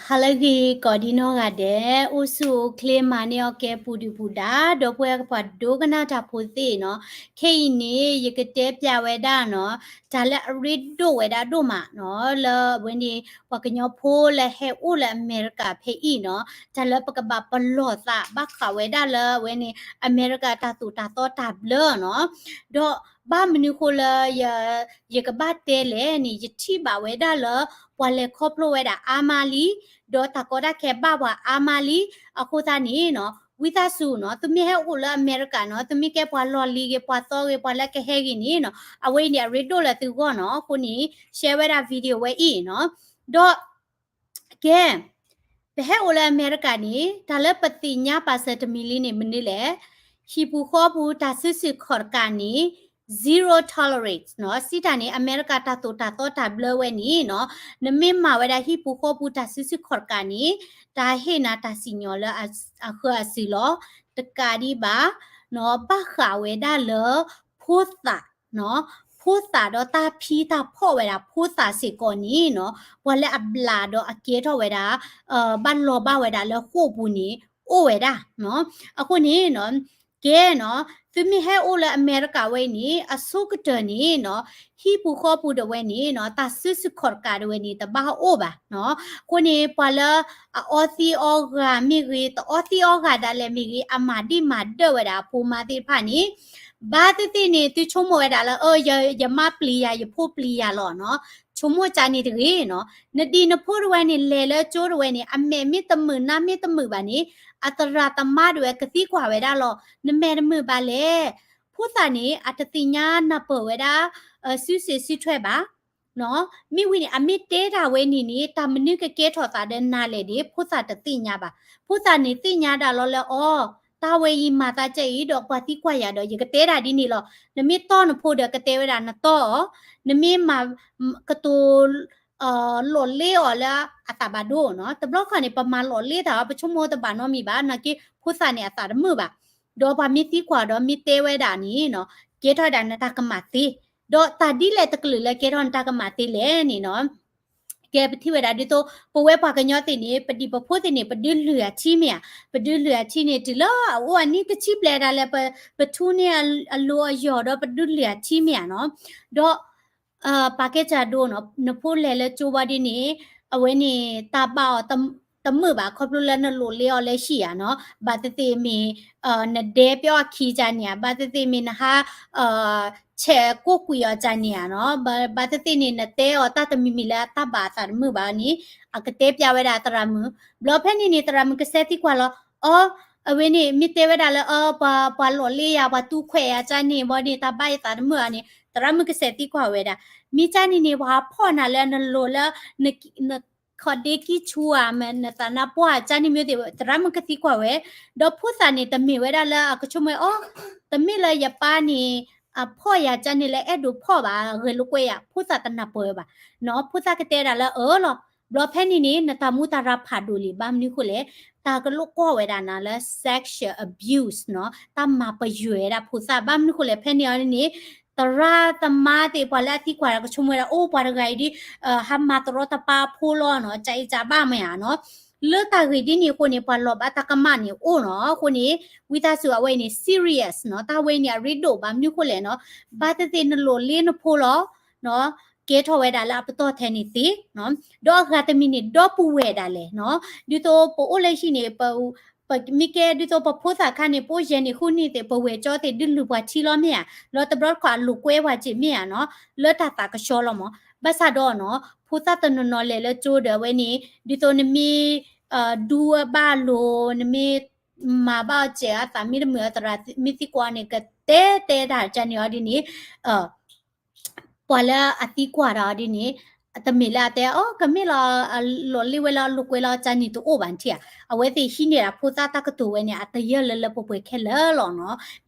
ဟါလၢအဂ့ၤကိးဒံနီၢ်ဂၤဒဲး, အိၣ်ဆူၣ်အိၣ်ချ့မၤန့ၢ်အီၣ်ကဲပူၤဒုၣ်ပူၤဒါ, ဒီပုၢ်ဝဲၢ်ပှၤဒိကနၣ်တၢ်ဖိသ့ၣ်နီၤ, ခဲအံၤန့ၣ် ယကတဲပျးဝဲဒၣ်နီၤ, တၢ်လၢအရ့ဒိၣ်ဝဲဒၣ်ဒိၣ်မးနီၤ, လၢအဝဲန့ၣ် ပှၤကညီဖိလၢဟဲအိၣ်လၢအမဲရကၤဖဲအံၤနီၤ, တၢ်လၢပကဘၣ်ပလီၢ်သးဘၣ်ဃးဝဲဒၣ်လၢအဝဲန့ၣ် အမဲရကၤတၢ်သိၣ်တၢ်သီတၢ်ဘျၢနီၤ, ဒီးဘၣ်မနုၤဃိလၢ ယကဘၣ်တဲလဲၣ်န့ၣ် ယထံၣ်ဘၣ်ဝဲဒၣ်လၢ ပှၤလဲၤခီဖျိဝဲဒၣ်အါမးလံ, ဒီးတၢ်ကီတၢ်ခဲဘၣ်ပှၤအါမးလံ, အဃိသတးန့ၣ်နီၤ, ဝံသးစူၤနီၤ, သုမ့ၢ်ဟဲအိၣ်လၢအမဲရကၤနီၤ, သုမ့ၢ်ကဲပှၤလီၢ်လံၤဂ့ၤ ပှၤသီဂ့ၤ ပှၤလၢကဟဲဂ့ၤန့ၣ်နီၤ, အဝဲအံၤန့ၣ်အရ့ဒိၣ်လၢသုဂီၢ်နီၤ, အဃိန့ၣ် share ဝဲဒၣ် video ဝဲအံၤနီၤ, ဒီး ကဲ ပဟဲအိၣ်လၢအမဲရကၤန့ၣ် တၢ်လၢပသ့ၣ်ညါပာ်စၢၤတမံၤလံန့ၣ် မနုၤလဲၣ်, ဟံၣ်ပူၤဃီပူၤတၢ်စုဆူၣ်ခီၣ်တကးန့ၣ် zero tolerance နီၤ, စံးတၢ်န့ၣ် အမဲရကၤတၢ်သိၣ်တၢ်သီတၢ်ဘျၢဝဲန့ၣ်နီၤ, နမ့ၢ်မၤဝဲဒၣ်ဟံၣ်ပူၤဃီပူၤတၢ်စုဆူၣ်ခီၣ်တကးန့ၣ် တၢ်ဟ့ၣ်နၤတၢ်စံၣ်ညီၣ်လၢအဃၢၤအစုၤလီၤ, တကးဒံးဘၣ် နီၤ, ဘၣ်ဃးဝဲဒၣ်လၢ ဖိသၣ် ဖိသၣ်ဒီးတၢ်ဖံးတၢ်ဖီၣ်ဝဲဒၣ်ဖိသၣ်စ့ၢ်ကီးန့ၣ်နီၤ, ပှၤလၢအဘျးဒီးအကဲထီၣ်ဝဲဒၣ် ဘၣ်လီၤဘၣ်ဝဲဒၣ်လၢဃိာ်ပူၤန့ၣ် အိၣ်ဝဲဒၣ်နီၤ, အဃိန့ၣ်နီၤ, ကဲနီၤ, သုမ့ၢ်ဟဲအိၣ်လၢအမဲရကၤဝဲအံၤန့ၣ် အဆိကတၢၢ်န့ၣ်နီၤ, ဟံၣ်ပူၤဃီပူၤဒၣ်ဝဲန့ၣ်နီၤ, တၢ်စုဆူၣ်ခီၣ်တကးဒၣ်ဝဲန့ၣ် တဘၣ်အိၣ်ဘၣ်နီၤ, အဃိန့ၣ် ပှၤလၢအအီသံးအီဂၤမ့ၢ်ဂ့ၤ တအီသံးအီဂၤဒၣ်လဲာ်မ့ၢ်ဂ့ၤ အမၤဒံၣ်မၤဒၢၣ်ဝဲဒၣ်အဖိမါသ့ၣ်တဖၣ်န့ၣ် ဘၣ်သ့ၣ်သ့ၣ်န့ၣ် သုဆိကမိၣ်ဝဲဒၣ်လၢ အၢ ယမါပျံၤယၤ ယဖိပျံၤယၤလီၤနီၤ, ဆိကမိၣ်ကန့ၣ်တဂ့ၤနီၤ, နဒံၣ်နဖိဒၣ်ဝဲန့ၣ် လဲၤလၢကၠိဒၣ်ဝဲန့ၣ် အမဲာ်မ့ၢ်တမုာ်နါမ့ၢ်တမုာ်ဘၣ်န့ၣ် အသရၣ်သမါဒၣ်ဝဲကသံကွၢ်ဝဲဒၣ်လီၤ, နမဲာ်တမုာ်ဘၣ်လဲၣ်, ဖိသၣ်န့ၣ် အတသ့ၣ်ညါနၢ်ပၢၢ်ဝဲဒၣ် စုစ့ၣ်စုထွဲဘၣ် မ့ၢ်ဝံၤန့ၣ် အမ့ၢ်တဲတၢ်ဝဲန့ၣ်န့ၣ် တၢ်မနုၤကကဲထီၣ်သးဒီးနၤလဲၣ်ဒီး ဖိသၣ်တသ့ၣ်ညါဘၣ်. ဖိသၣ်န့ၣ်သ့ၣ်ညါဒၣ်လီၤလၢအီၤ, တၢ်ဝဲအံၤမၤသးကဲအံၤဒီးပှၤသံကွၢ်ယၤဒီး ယကတဲဒၣ်ဒ်န့ၣ်လီၤ. နမ့ၢ်တီၢ်နဖိဒီး ကတဲဝဲဒၣ်နတီၢ်အီၤ, နမ့ၢ်မၤကတိၤ လီၤလ့အီၤလၢအသးဘၣ်ဒိနီၤ. တဘျီခီန့ၣ် ပမၤလီၤလ့တၢ်အီၤ ပဆိကမိၣ်တဘၣ်နီတမံၤဘၣ်, နာ်က့ဖိသၣ်န့ၣ်အသးတမုာ်ဘၣ်. ဒီးပှၤမ့ၢ်သံကွၢ်ဒီးမ့ၢ်တဲဝဲဒၣ်န့ၣ်နီၤ, ကဲထီၣ်ဝဲဒၣ်နတၢ်ကမၣ်သ့, ဒီးတၢ်ဒ်လဲၣ်တကလုာ်လၢကဲထီၣ်နတၢ်ကမၣ်သ့လဲၣ်န့ၣ်နီၤ, ကဲပထံၣ်ဝဲဒၣ်ဒ်သိး ပဝဲပှၤကညီသ့ၣ်န့ၣ် ပဒံၣ်ပဖိသ့ၣ်န့ၣ် ပဒုးလုၢ်အထံမ့ၢ်ဧါ, ပဒုးလုၢ်အထံန့ၣ် တုၤလၢအအိၣ်အနံၣ်တဆံဘျဲၣ်ဒၣ်လဲာ် ပထူန့ၢ်အလိၤအယီၤဒီးပဒုးလုၢ်အထံမ့ၢ်ဧါနီၤ. ဒီး ပာ်ကဲစၢ်ဒိနီၤ, နဖိလဲၤလၢကၠိဘၣ်ဒ်န့ၣ် အဝဲန့ၣ်တၢ်ဘၣ်အီၤတမုာ်ဘၣ် ခီဖျိလၢနလိၤလ့အီၤလၢဟံၣ်ဧါနီၤ. ဘၣ်သ့ၣ်သ့ၣ်မ့ၢ် နဒဲပျီအခံကန့ၣ်ဧါ, ဘၣ်သ့ၣ်သ့ၣ်မ့ၢ်နဟး ဆဲးကိးကွံာ်အီၤကန့ၣ်ဧါနီၤ. ဘၣ်သ့ၣ်သ့ၣ်န့ၣ် နတဲအီၤတၢ်တမံၤမံၤလၢတၢ်ဘၣ်အသးတမုာ်ဘၣ်န့ၣ် အကတဲပျးဝဲဒၣ်သရၣ်မုၣ်. ဘျီဖဲန့ၣ်န့ၣ် သရၣ်မုၣ်ကစဲးသံကွၢ်လီၤ, အီ အဝဲန့ၣ် မ့ၢ်တဲဝဲဒၣ်လၢ အၢ ပှၤ ပှၤလီၤလ့ယၤ ပှၤတူၢ်ခွဲးယၤကန့ၣ်ဘၣ်န့ၣ် တၢ်ဘၣ်ယသးတမုာ်ဧါန့ၣ် သရၣ်မုၣ်ကစဲးသံကွၢ်ဝဲဒၣ်, မ့ၢ်ကန့ၣ်န့ၣ် ပှၤဖီၣ်နၤလၢနလိၤလၢ န ခီၣ်ဒ့ကံဆူဧါ မ့ၢ်နသးနါပှၢ်ကန့ၣ်မ့ၢ်သ့ၣ် သရၣ်မုၣ်ကသံကွၢ်ဝဲ, ဒီးဖိသၣ်န့ၣ် တမ့ၢ်ဝဲဒၣ်လၢအကဆိကမိၣ်အီၤ, တမ့ၢ်လၢယပၢ်န့ၣ် အဖီၣ်ယၤကန့ၣ်လၢအဲၣ်ဒိးဖီၣ်ဘၣ် ဂဲၤလိာ်ကွဲယၤ ဖိသၣ်တနၢ်ပၢၢ်ဝဲဘၣ်နီၤ. ဖိသၣ်ကတဲဒၣ်လၢအၢလီၤ. ဘျီဖဲန့ၣ်န့ၣ် နတၢ်မူတၢ်ရၢ်ဖးဒိၣ်လံ ဘၣ်မနုၤဃိလဲၣ်, တၢ်ကလိာ်ကွီၢ်ဝဲဒၣ်နၤလၢ sexual abuse နီၤ, တၢ်မၤပယွဲၤဝဲဒၣ်ဖိသၣ် ဘၣ်မနုၤဃိလဲၣ် ဖဲန့ၣ်အီၤန့ၣ် သရၣ်သမါသ့ၣ် ပှၤလၢအသံကွၢ်ဒီးကဆိကမိၣ်ဝဲဒၣ် အိၣ်ပှၤတဂၤအံၤဒ် ဟးမၤတရီတပါအဖိလီၤနီၤ, ကၢ်အံၤကၢ်ဘၣ်မ့ၢ်ဧါနီၤ, လၢတၢ်ဂ့ၢ်ဒ်န့ၣ်အဃိန့ၣ် ပှၤလီၤဘၣ်တၢ်ကမၣ်န့ၣ်အိၣ်နီၤ. အဃိန့ၣ် ဝံသးစူၤအဝဲအံၤန့ၣ် serious နီၤ, တၢ်ဝဲအံၤန့ၣ် အရ့ဒိၣ် ဘၣ်မနုၤဃိလဲၣ်နီၤ, ဘၣ်သ့ၣ်သ့ၣ်နလိၤလ့နဖိလီၤ ကဲထီၣ်ဝဲဒၣ်လၢအပတီၢ်ထဲန့ၣ်သ့နီၤ, ဒီးအဂၤတမံၤန့ၣ် ဒီပုၢ်ဝဲၢ်ဒၣ်လဲာ်နီၤ, ဒ်သိးပအိၣ်လၢဟံၣ်န့ၣ် ပ ပမ့ၢ်ကဲဒ်သိးပဖိသၣ်ခါန့ၣ် ပအိၣ်ယဲၢ်နံၣ်ဃုနံၣ်သ့ၣ် ပဝဲၢ်ကၠီသ့ၣ် ဒုးလုၢ်ပှၤထံလီၤမ့ၢ်ဧါ, လီၤတဘျီတခီၣ်အလိာ်ကွဲပှၤစ့ၢ်မ့ၢ်ဧါနီၤ, လၢတၢ်သးကဆှီလီၤမး. ဘၣ်ဆၣ်ဒီးနီၤ ဖိသၣ်တနီၤနီၤလဲၤလၢကၠိဒီးအဝဲန့ၣ် ဒ်သိးနမ့ၢ် ဒူဘၣ်လိၤ နမ့ၢ် မၤဘၣ်အီၤစဲးအသးမ့ၢ်တမုာ်အသရၣ်မ့ၢ်သံကွၢ်န့ၣ် ကတဲတဲတၢ်ကန့ၣ်အီၤဒ်န့ၣ် ပှၤလၢအသံကွၢ်ဒီးဒ်န့ၣ် တမ့ၢ်လၢအတဲ အိ ကမ့ၢ်လီၤ လီၤလ့ဝဲလၢအလိာ်ကွဲလီၤကန့ၣ်တအိၣ်ဘၣ်ထံၣ်ဧါ. အဝဲသ့ၣ်ဟံးန့ၢ်ဒၣ်ဖိသၣ်တၢ်ကတိၤဝဲန့ၣ် အတယၢၢ်လၢလၢပှဲၤပှဲၤခဲလၢာ်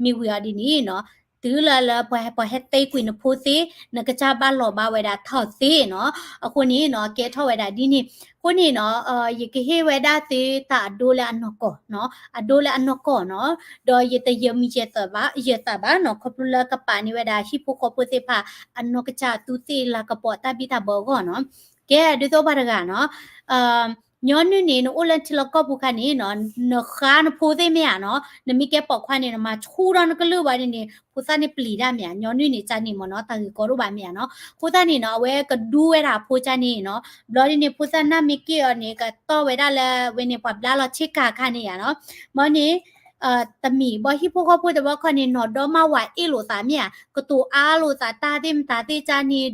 လီၤနီၤ. မ့ၢ်ဝံၤအီၤဒ်န့ၣ်နီၤ တုၤလၢလၢပှၤဟဲပှၤဟဲသ့ကွံာ်နဖိသ့ နကစၢ်ဘၣ်လီၤဘၣ်ဝဲဒၣ်ထီၣ်သ့နီၤ. အဃိန့ၣ်နီၤ ကဲထီၣ်ဝဲဒၣ်ဒ်န့ၣ် အဃိန့ၣ်နီၤ ယကဟ့ၣ်ဝဲဒၣ်သုတၢ်အဒိလၢအနီၢ်ကီၢ်နီၤ အဒိလၢအနီၢ်ကီၢ်နီၤ ဒီးယတယၢမံယဲၢ်သးဘၣ် ယဲၢ်သးဘၣ်နီၤ ခီဖျိလၢကပာ်န့ၢ်ဝဲဒၣ်ဟံၣ်ဖိဃီဖိသ့ၣ်တဖၣ် အနီၢ်ကစၢ်သူးသ့ၣ်လၤကပီၤတၢ်ဘံၣ်တၢ်ဘၢအဂီၢ်နီၤ. ကဲဒ်သိးပှၤတဂၤနီၤ ညီနုၢ်န့ၣ် နအိၣ်လၢထံလီၢ်ကီၢ်ပူၤခါန့ၣ်နီၤ, နဃါနဖိသ့ၣ်မ့ၢ်ဧါနီၤ, နမ့ၢ်ကဲပိာ်ခွါန့ၣ် နမၤဆူၣ်ထီၣ်နကလုၢ်ဘၣ်န့ၣ်န့ၣ် ဖိသၣ်န့ၣ်ပျံၤတၢ်မ့ၢ်ဧါ, ညီနုၢ်န့ၣ်ကန့ၣ်မ့ၢ်နီၤ, တၢ်ဂ့ၤကီဒိၣ်ဘၣ်မ့ၢ်ဧါနီၤ, ဖိသၣ်န့ၣ်နီၤ အဝဲကဒူဝဲဒၣ်အဖိကန့ၣ်နီၤ, ဘျီဒ်န့ၣ် ဖိသၣ်နၢ်မ့ၢ်က့ၢ်အီၤန့ၣ် ကတီၢ်ဝဲဒၣ်လၢဝဲန့ၣ် ပှၤဘျါလီၤဆ့ကၤခါန့ၣ်ဧါနီၤ, မ့ၢ်န့ၣ် တမံၤဘၣ် ဟံၣ်ဖိဃီဖိတဘျီခီန့ၣ် နီၢ်ဒီမါဝၤအ့ၣ်လိာ်သးမ့ၢ်ဧါ, ကတိၤအါလိာ်သးတၢ်သ့ၣ်မတၤသ့ၣ်ကန့ၣ်ဒီး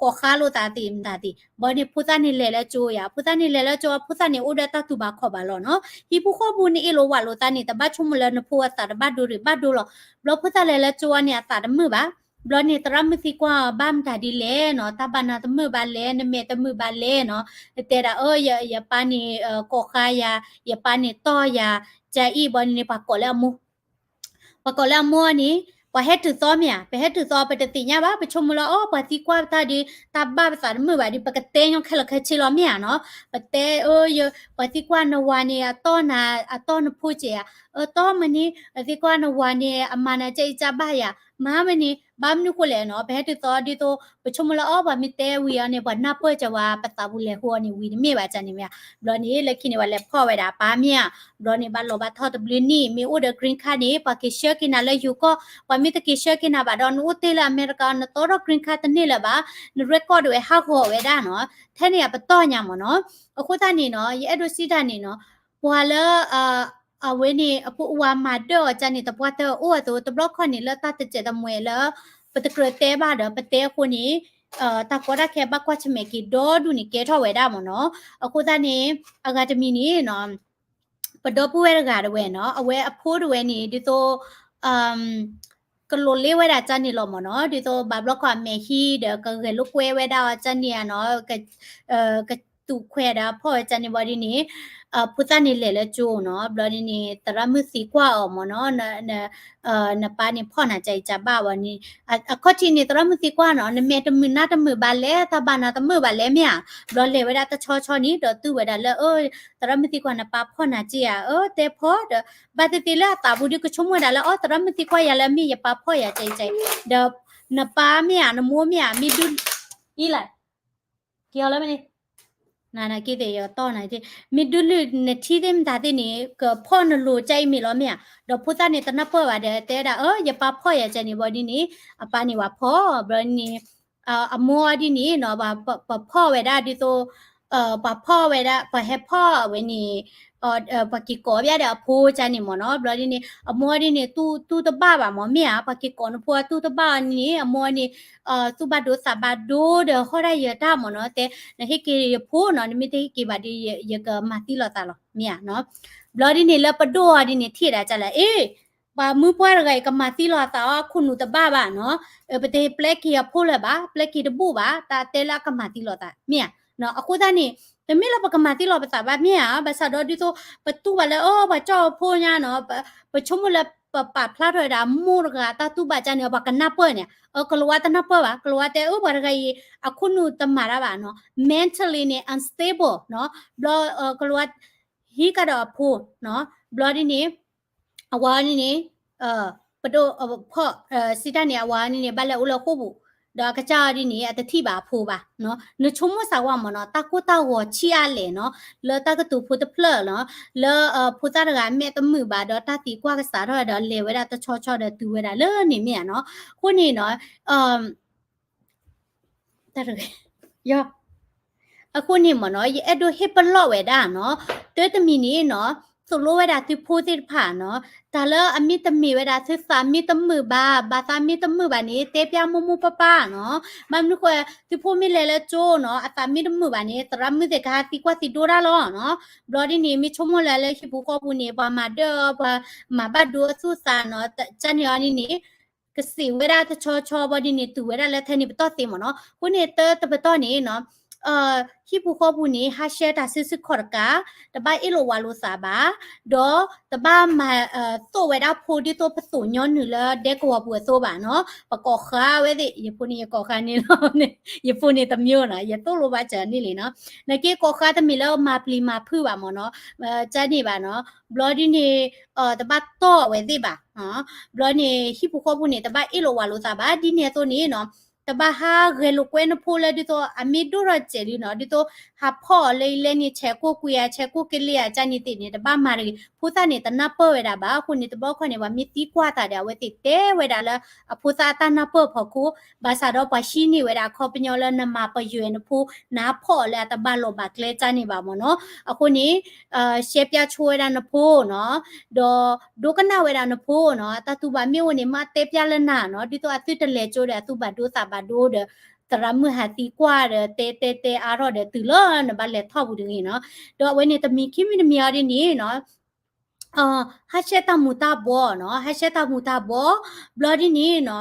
ကိးဃါလိာ်သးသ့ၣ်မတၤသ့ၣ်, ဘျီန့ၣ်ဖိသၣ်န့ၣ်လဲၤလၢကၠိယါ, ဖိသၣ်န့ၣ်လဲၤလၢကၠိ ဖိသၣ်န့ၣ်အိၣ်ဒီးတၢ်တူၢ်ဘၣ်ခီၣ်ဘၣ်လီၤနီၤ, ဟံၣ်ဖိဃီဖိန့ၣ်အ့ၣ်လိာ်ဝးလိာ်သးန့ၣ် တဘၣ်ဆိကမိၣ်လၢနဖိအသးတဘၣ်ဒိရ့ၣ်ဘၣ်ဒိလီၤ, ဘျီဖိသၣ်လဲၤလၢကၠိန့ၣ် အသးတမုာ်ဘၣ်, ဘျီန့ၣ် သရၣ်မုၣ်သံကွၢ်အီၤ ဘၣ်မတၤဒ်လဲၣ်နီၤ, တၢ်ဘၣ်နၤတမုာ်ဘၣ်လဲၣ်, နမဲာ်တမုာ်ဘၣ်လဲၣ်နီၤ, တဲဒၣ်အၢ ယပၢ်န့ၣ် ကိးဃါယၤ, ယပၢ်န့ၣ်တီၢ်ယၤ, ကအံၤဘျီန့ၣ် ပှၤကိးလၢအမိၢ် ပှၤကိးလၢအမိၢ်န့ၣ် ပှၤဟဲတုၤသီမ့ၢ်ဧါ, ပဟဲတုၤသီ ပတသ့ၣ်ညါဘၣ်, ပဆိကမိၣ်လၢအီၤ ပှၤသံကွၢ်ပတၢ်ဒီး တၢ်ဘၣ်ပသးတမုာ်ဘၣ်ဒီး ပကတဲညီခဲလၢာ်ခဲဆ့လီၤမ့ၢ်ဧါနီၤ, ပတဲအၢ ပှၤသံကွၢ်နဝၤန့ၣ် အတီၢ်နၤ, အတီၢ်နဖိကဲးဧါ, အၢ တီၢ်မ့ၢ်န့ၣ်, ပှၤသံကွၢ်နဝၤန့ၣ် အမၤနၤကအံၤကဘၣ်ယၤ, မၤမ့ၢ်န့ၣ် ဘၣ်မနုၤဃိလဲၣ်နီၤ, ပဟဲတုၤသီဒ်သိး ပဆိကမိၣ်လၢအီၤ ပှၤမ့ၢ်တဲဝံၤအီၤန့ၣ် ပှၤနၢ်ပၢၢ်ကဝၤ ပသးပူၤလဲၤဃိအီၤန့ၣ် ဝံၤတမ့ၢ်ဘၣ်ကန့ၣ်မ့ၢ်ဧါ, ဘျီန့ၣ် လၢခံန့ၣ် ပှၤလဲၤဖီၣ်ဝဲဒၣ်အပၢ်မ့ၢ်ဧါ, ဘျီန့ၣ် ဘၣ်လီၤဘၣ်ထီၣ်တဘျုးနံၣ် မ့ၢ်အိၣ်ဒီး green card န့ၣ် ပှၤက့ၤဆှၢက့ၤနၤလၢယိၤကီၢ်, ပှၤမ့ၢ်တက့ၤဆှၢက့ၤနၤဘၣ်ဒီး နအိၣ်တ့ၢ်လၢအမဲရကၤ နတီထီၣ် green card တန့ၢ်လၢၤဘၣ်, န record ဒၣ်ဝဲဟးဂီၤဝဲဒၣ်နီၤ, ထဲန့ၣ်အပတီၢ်ညါမ့ၢ်နီၤ, အဃိသတးန့ၣ်နီၤ ယအဲၣ်ဒိးစံးတၢ်န့ၣ်နီၤ, ပှၤလၢ အဝဲန့ၣ် အဖိအဝၤမၤဒၢၣ်အီၤကန့ၣ် သပှၢ်တၢၢ်အိၣ်အသိး တဘျီခီန့ၣ်လၢတၢ်တစဲးတမှဲၤလၢ ပတကြၢးတဲဘၣ်ဒီး ပတဲအဃိန့ၣ် တၢ်ကီတၢ်ခဲဘၣ်ကွၢ်ဆၢၣ်မဲာ်က့ၤဒီဒူၣ်န့ၣ် ကဲထီၣ်ဝဲဒၣ်မ့ၢ်နီၤ, အဃိသတးန့ၣ် အဂၤတမံၤန့ၣ်နီၤ ပဒီပုၢ်ဝဲၢ်တဂၤတဝဲနီၤ အဝဲအဖိတဝဲန့ၣ် ဒ်သိး ကလိၤလ့ဝဲဒၣ်ကန့ၣ်လီၤမ့ၢ်နီၤ, ဒ်သိးဘၣ်ဘျီခီအမဲာ်ဟံးဒီး ကဂဲၤလိာ်ကွဲဝဲဒၣ်အီၤကန့ၣ်ဧါနီၤ, ကတူၢ်ခွဲးဒီးဖီၣ်ဝဲကန့ၣ်ဘၣ်ဒ်န့ၣ်, ဖိသၣ်န့ၣ်လဲၤလၢကၠိနီၤ, ဘျီဒ်န့ၣ် သရၣ်မုၣ်သံကွၢ်အီၤမ့ၢ်နီၤ, နပၢ်န့ၣ်ဖီၣ်နၤကအံၤကဘၣ်ဘၣ်န့ၣ်, အခီၣ်ထံးန့ၣ် သရၣ်မုၣ်သံကွၢ်နီၤ နမဲာ်တမုာ်နါတမုာ်ဘၣ်လဲၣ်, တၢ်ဘၣ်နၤတမုာ်ဘၣ်လဲၣ်မ့ၢ်ဧါ, ဘျီလဲၤဝဲဒၣ်တဆီဆီန့ၣ် ဒီးသူဝဲဒၣ်လၢ အၢ သရၣ်မုၣ်သံကွၢ် နပၢ်ဖီၣ်နၤက့ဧါ, အၢ တဲဖီၣ်ဒီး ဘၣ်သ့ၣ်သ့ၣ်လၢအသးပူၤဒုးကဆိကမိၣ်ဝဲဒၣ်လၢ အီ သရၣ်မုၣ်သံကွၢ်ယၤလၢအမ့ၢ်ယပၢ်ဖီၣ်ယၤကဲကဲ, ဒီးနပၢ်မ့ၢ်ဧါ နမိၢ်မ့ၢ်ဧါ မ့ၢ်ဒုး အံၤလၢ က့ၤအီၤလၢမ့ၢ်န့ၣ် နက့ၤသ့ၣ်ယတီၢ်နၤ, မ့ၢ်ဒုးလုၢ်နထံသ့ၣ်မတၤသ့ၣ်န့ၣ် ကဖီၣ်နလိၤကအံၤမ့ၢ်လီၤမ့ၢ်ဧါ, ဒီးဖိသၣ်န့ၣ်တနၢ်ပၢၢ်ဘၣ်ဒီး တဲဒၣ် အၢ ယပၢ်ဖီၣ်ယၤကဲန့ၣ်ဘၣ်ဒ်န့ၣ် အပၢ်န့ၣ်ဝဲဖီၣ်, ဘျီန့ၣ် အမိၢ်ဒ်န့ၣ်နီၤ ပဖီၣ်ဝဲဒၣ်ဒ်သိး ပှၤဖီၣ်ဝဲဒၣ် ပှၤဟဲဖီၣ်ဝဲန့ၣ် ပှၤက့ၤကိးဘၣ်ဒီးအဖိကန့ၣ်မ့ၢ်နီၤ, ဘျီဒ်န့ၣ် အမိၢ်ဒ်န့ၣ် တူၢ်တဘၣ်ဘၣ်မ့ၢ်မ့ၢ်ဧါ, ပှၤက့ၤကိးနဖိအတူၢ်တဘၣ်အီၤန့ၣ် အမိၢ်န့ၣ် သူၣ်ဘၣ်ဒိသးဘၣ်ဒိဒီးဟီၣ်ဒၣ်ယၢၤတၢ်မ့ၢ်နီၤ, တဲ နဟ့ၣ်က့ၤယဖိနီၤ, နမ့ၢ်တဟ့ၣ်က့ၤဘၣ်ဒီး ယကမၤသံလီၤသးလီၤ မ့ၢ်ဧါနီၤ, ဘျီဒ်န့ၣ်လၢပဒိၣ်အီၤဒ်န့ၣ် ထံၣ်ဒၣ်ကလဲၣ် အ့ ပှၤမုၢ်ပှၢ်တဂၤအံၤ ကမၤသံလီၤအသးအီၤ အခိၣ်နူာ်တဘၣ်ဘၣ်နီၤ, ပတဟ့ၣ်ပျဲက့ၤအဖိလၢၤဘၣ်, ပျဲက့ၤတဘူၣ်ဘၣ်, တၢ်တဲလၢအကမၤသံလီၤသး မ့ၢ်ဧါ, အဃိသတးန့ၣ် တမ့ၢ်လၢပကမၤသံလီၤပသးဘၣ် မ့ၢ်ဧါ, ဘၣ်ဆၣ်ဒီးဒ်သိး ပတူၢ်ဘၣ်လၢ အၢ ပှၤကၠီၣ်ဖိညါနီၤ, ပဆိကမိၣ်လၢပပာ်ဖျါထီၣ်ဝဲဒၣ် မိၢ်တဂၤတၢ်တူၢ်ဘၣ်ကန့ၣ် ပှၤကနၢ်ပၢၢ်န့ၣ်, အၢ ကလၤဝါတနၢ်ပၢၢ်ဘၣ်, ကလၤဝါတဲ အၢ ပှၤတဂၤအံၤ အခိၣ်နူာ်တမၤတၢ်ဘၣ်နီၤ, mentally န့ၣ် unstable နီၤ, ဘျီ ကလၤဝါ ဟံးကဒီးအဖိနီၤ, ဘျီဒ်န့ၣ် အဝၤန့ၣ်န့ၣ် ပဒိၣ်ဖီၣ် စံးတၢ်န့ၣ် အဝၤန့ၣ်န့ၣ် ဘၣ်လဲၤအိၣ်လၢဃိာ်ပူၤ, ဒီးအကစၢ်အီၤဒ်န့ၣ် အတထံၣ်ဘၣ်အဖိဘၣ်နီၤ, နဆိကမိၣ်စၢ်ဝဲမ့ၢ်နီၤ, တၢ်ကိၢ်တၢ်ဂီၤဆံးအါလဲၣ်နီၤ, လၢတၢ်ကတိၤဖိတဖျၢၣ်နီၤ, လၢဖိသၣ်တဂၤအမဲာ်တမုာ်ဘၣ်ဒီး တၢ်သံကွၢ်ကစးထီၣ်ဒီး လဲၤဝဲဒၣ်တဆီဆီဒီးတုၤဝဲဒၣ်လၢန့ၣ်မ့ၢ်ဧါနီၤ, အဃိန့ၣ်နီၤ တၢ်တဂ့ၤ ယီၤ အဃိန့ၣ်မ့ၢ်နီၤ ယအဲၣ်ဒိးဟ့ၣ်ပလီၢ်ဝဲဒၣ်နီၤ, တၢ်တမံၤန့ၣ်နီၤ သိၣ်လိဝဲဒၣ်သုဖိသ့ၣ်တဖၣ်နီၤ, တၢ်လၢအမ့ၢ်တမ့ၢ်ဝဲဒၣ်သုသးမ့ၢ်တမုာ်ဘၣ်, ဘၣ်သးမ့ၢ်တမုာ်ဘၣ်န့ၣ် တဲပျၢ်မိၢ်မိၢ်ပၢ်ပၢ်နီၤ, ဘၣ်မနုၤဃိ သုဖိမ့ၢ်လဲၤလၢကၠိနီၤ အသးမ့ၢ်တမုာ်ဘၣ်န့ၣ် သရၣ်မုၣ်သ့ၣ်ကဟးသံကွၢ်သံဒိၣ်တၢ်လီၤနီၤ, ဘျီဒ်န့ၣ် မ့ၢ်ဆိကမိၣ်လၢလၢဟံၣ်ပူၤဃီပူၤန့ၣ် ပှၤမၤဒၢၣ်အီၤ ပှၤမၤဘၣ်ဒိအသူၣ်အသးနီၤ, ကန့ၣ်အီၤန့ၣ်န့ၣ် ကစံးဝဲဒၣ်တဆီဆီဘၣ်ဒ်န့ၣ် တုၤဝဲဒၣ်လၢထဲန့ၣ်ပတီၢ်သ့မ့ၢ်နီၤ, အဃိန့ၣ်တၢ်တပတီၢ်န့ၣ်နီၤ ဟံၣ်ပူၤဃီပူၤန့ၣ် ဟးဆှၢတၢ်စုဆူၣ်ခီၣ်တကး, တဘၣ်အ့ၣ်လိာ်ဝးလိာ်သးဘၣ်, ဒီးတဘၣ်မၤသိၣ်ဝဲဒၣ်ဖိဒ်သိးပသိၣ်ညီနုၢ်လၢဒဲကဝီၤပူၤအသိးဘၣ်နီၤ, ပကိးဃါဝဲသ့ၣ် ယဖိန့ၣ်ယကိးဃါန့ၣ်လီၤ, ယဖိန့ၣ်တမံၤနီၤ ယသိၣ်လိဘၣ်စၢၤန့ၣ်လံနီၤ, နက့ကိးဃါတမ့ၢ်လၢမၤပျံၤမၤဖုးဘၣ်မ့ၢ်နီၤ, ကန့ၣ်ဘၣ်နီၤ, ဘျီဒ်န့ၣ် တဘၣ်တီၢ်အဝဲသ့ၣ်ဘၣ်, ဘျီန့ၣ် ဟံၣ်ပူၤဃီပူၤန့ၣ် တဘၣ်အ့ၣ်လိာ်ဝးလိာ်သးဘၣ်, ဒ်န့ၣ်အသိးန့ၣ်နီၤ တဘၣ်ဟးဂဲၤလိာ်ကွဲနဖိလၢဒ်သိးအမ့ၢ်ဒိၣ်ထီၣ်စဲးလံနီၤ, ဒ်သိးဟးဖီၣ်အီၤလၢအံၤလဲၣ်န့ၣ် ဆဲးကိၢ်ကွံာ်ဧါ ဆဲးကိၢ်ကလ့ဧါ ကန့ၣ်သ့ၣ်န့ၣ် တဘၣ်မၤတဂ့ၤ. ဖိသၣ်န့ၣ် တနၢ်ပၢၢ်ဝဲဒၣ်ဘၣ်. အဃိန့ၣ် တဘျီခီန့ၣ် ပှၤမ့ၢ်သံကွၢ်သးဒီး အဝဲသ့ၣ်တဲဝဲဒၣ်လၢ အဖိသၣ်အတၢ်နၢ်ပၢၢ်ဖီခိၣ်, ဘၣ်ဆၣ်ဒီးပှၤဟံးန့ၢ်ဝဲဒၣ်အခီပညီလၢနမၤပယွဲနဖိ နဟးဖီၣ်အီၤလၢအတဘၣ်လီၢ်ဘၣ်ကျဲကန့ၣ်ဘၣ်မ့ၢ်နီၤ. အဃိန့ၣ် ရှဲပျါဆိဝဲဒၣ်နဖိနီၤ, ဒီးဒိကနၣ်ဝဲဒၣ်နဖိနီၤ, တၢ်တူၢ်ဘၣ်မ့ၢ်အိၣ်န့ၣ် မ့ၢ်တဲပျါလၢနၤနီၤ, ဒ်သိးအသုတလဲၤကၠိဒီး အသုဘၣ်ဒိသးဘၣ်ဒိဒီး သရၣ်မုၣ်ဟးသံကွၢ်ဒီး တဲတဲတဲအါထီၣ်ဒီးတုၤလၢနဘၣ်လဲၤထီၣ်ပူၤတဂ့ၤနီၤ. ဒီးအဝဲန့ၣ်တမံၤခံမံၤတမံၤအီၤဒ်န့ၣ်နီၤ ဟးရှဲတၢ်မူၤတၢ်ဘှီနီၤ, ဟးရှဲတၢ်မူၤတၢ်ဘှီ, ဘျီဒ်န့ၣ်နီၤ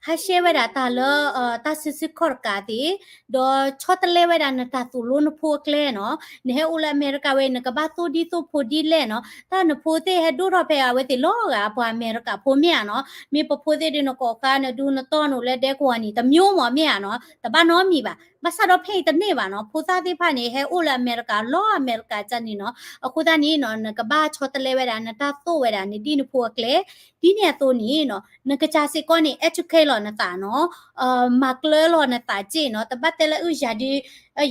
ဟးရှဲဝဲဒၣ်တၢ်လၢ တၢ်စုဆူၣ်ခီၣ်တကးသ့ၣ်, ဒီးဆီတလဲဝဲဒၣ်နတၢ်သိၣ်လိနဖိအကျဲနီၤ. နဟဲအိၣ်လၢအမဲရကၤဝဲ နကဘၣ်သိၣ်ဒ်သိးဖိဒ်လဲၣ်နီၤ. တၢ်နဖိသ့ၣ်ဟဲဒိၣ်ထီၣ်ဖဲအဝဲသ့ၣ်လီၤဂာ်ပှၤအမဲရကၤဖိမ့ၢ်ဧါနီၤ. မ့ၢ်ပဖိသ့ၣ်ဒုးနကိးဃါ နဒူနတီၢ်နအိၣ်လၢဒဲကဝီၤန့ၣ် တမျိုးမ့ၢ်မ့ၢ်ဧါနီၤ, တဘၣ်နီတမံၤဘၣ်. ဘၣ်ဆၣ်ဒီးဖဲအံၤတန့ၢ်ဘၣ်နီၤ, ဖိသၣ်သ့ၣ်တဖၣ်န့ၣ် ဟဲအိၣ်လၢအမဲရကၤ လီၤအမဲရကၤကန့ၣ်နီၤ. အဃိသတးန့ၣ်နီၤ နကဘၣ်ဆီတလဲဝဲဒၣ် နတၢ်သိၣ်ဝဲဒၣ် နဒ်နဖိအကျဲ, ဒ်န့ၣ်အသိးန့ၣ်နီၤ နကစၢ်စ့ၢ်ကီးန့ၣ် educate လီၤနသးနီၤ, မၤကျၢၤလီၤနသးစ့ၢ်နီၤ. တဘၣ်တဲလၢအုၣ်ယၤဒုး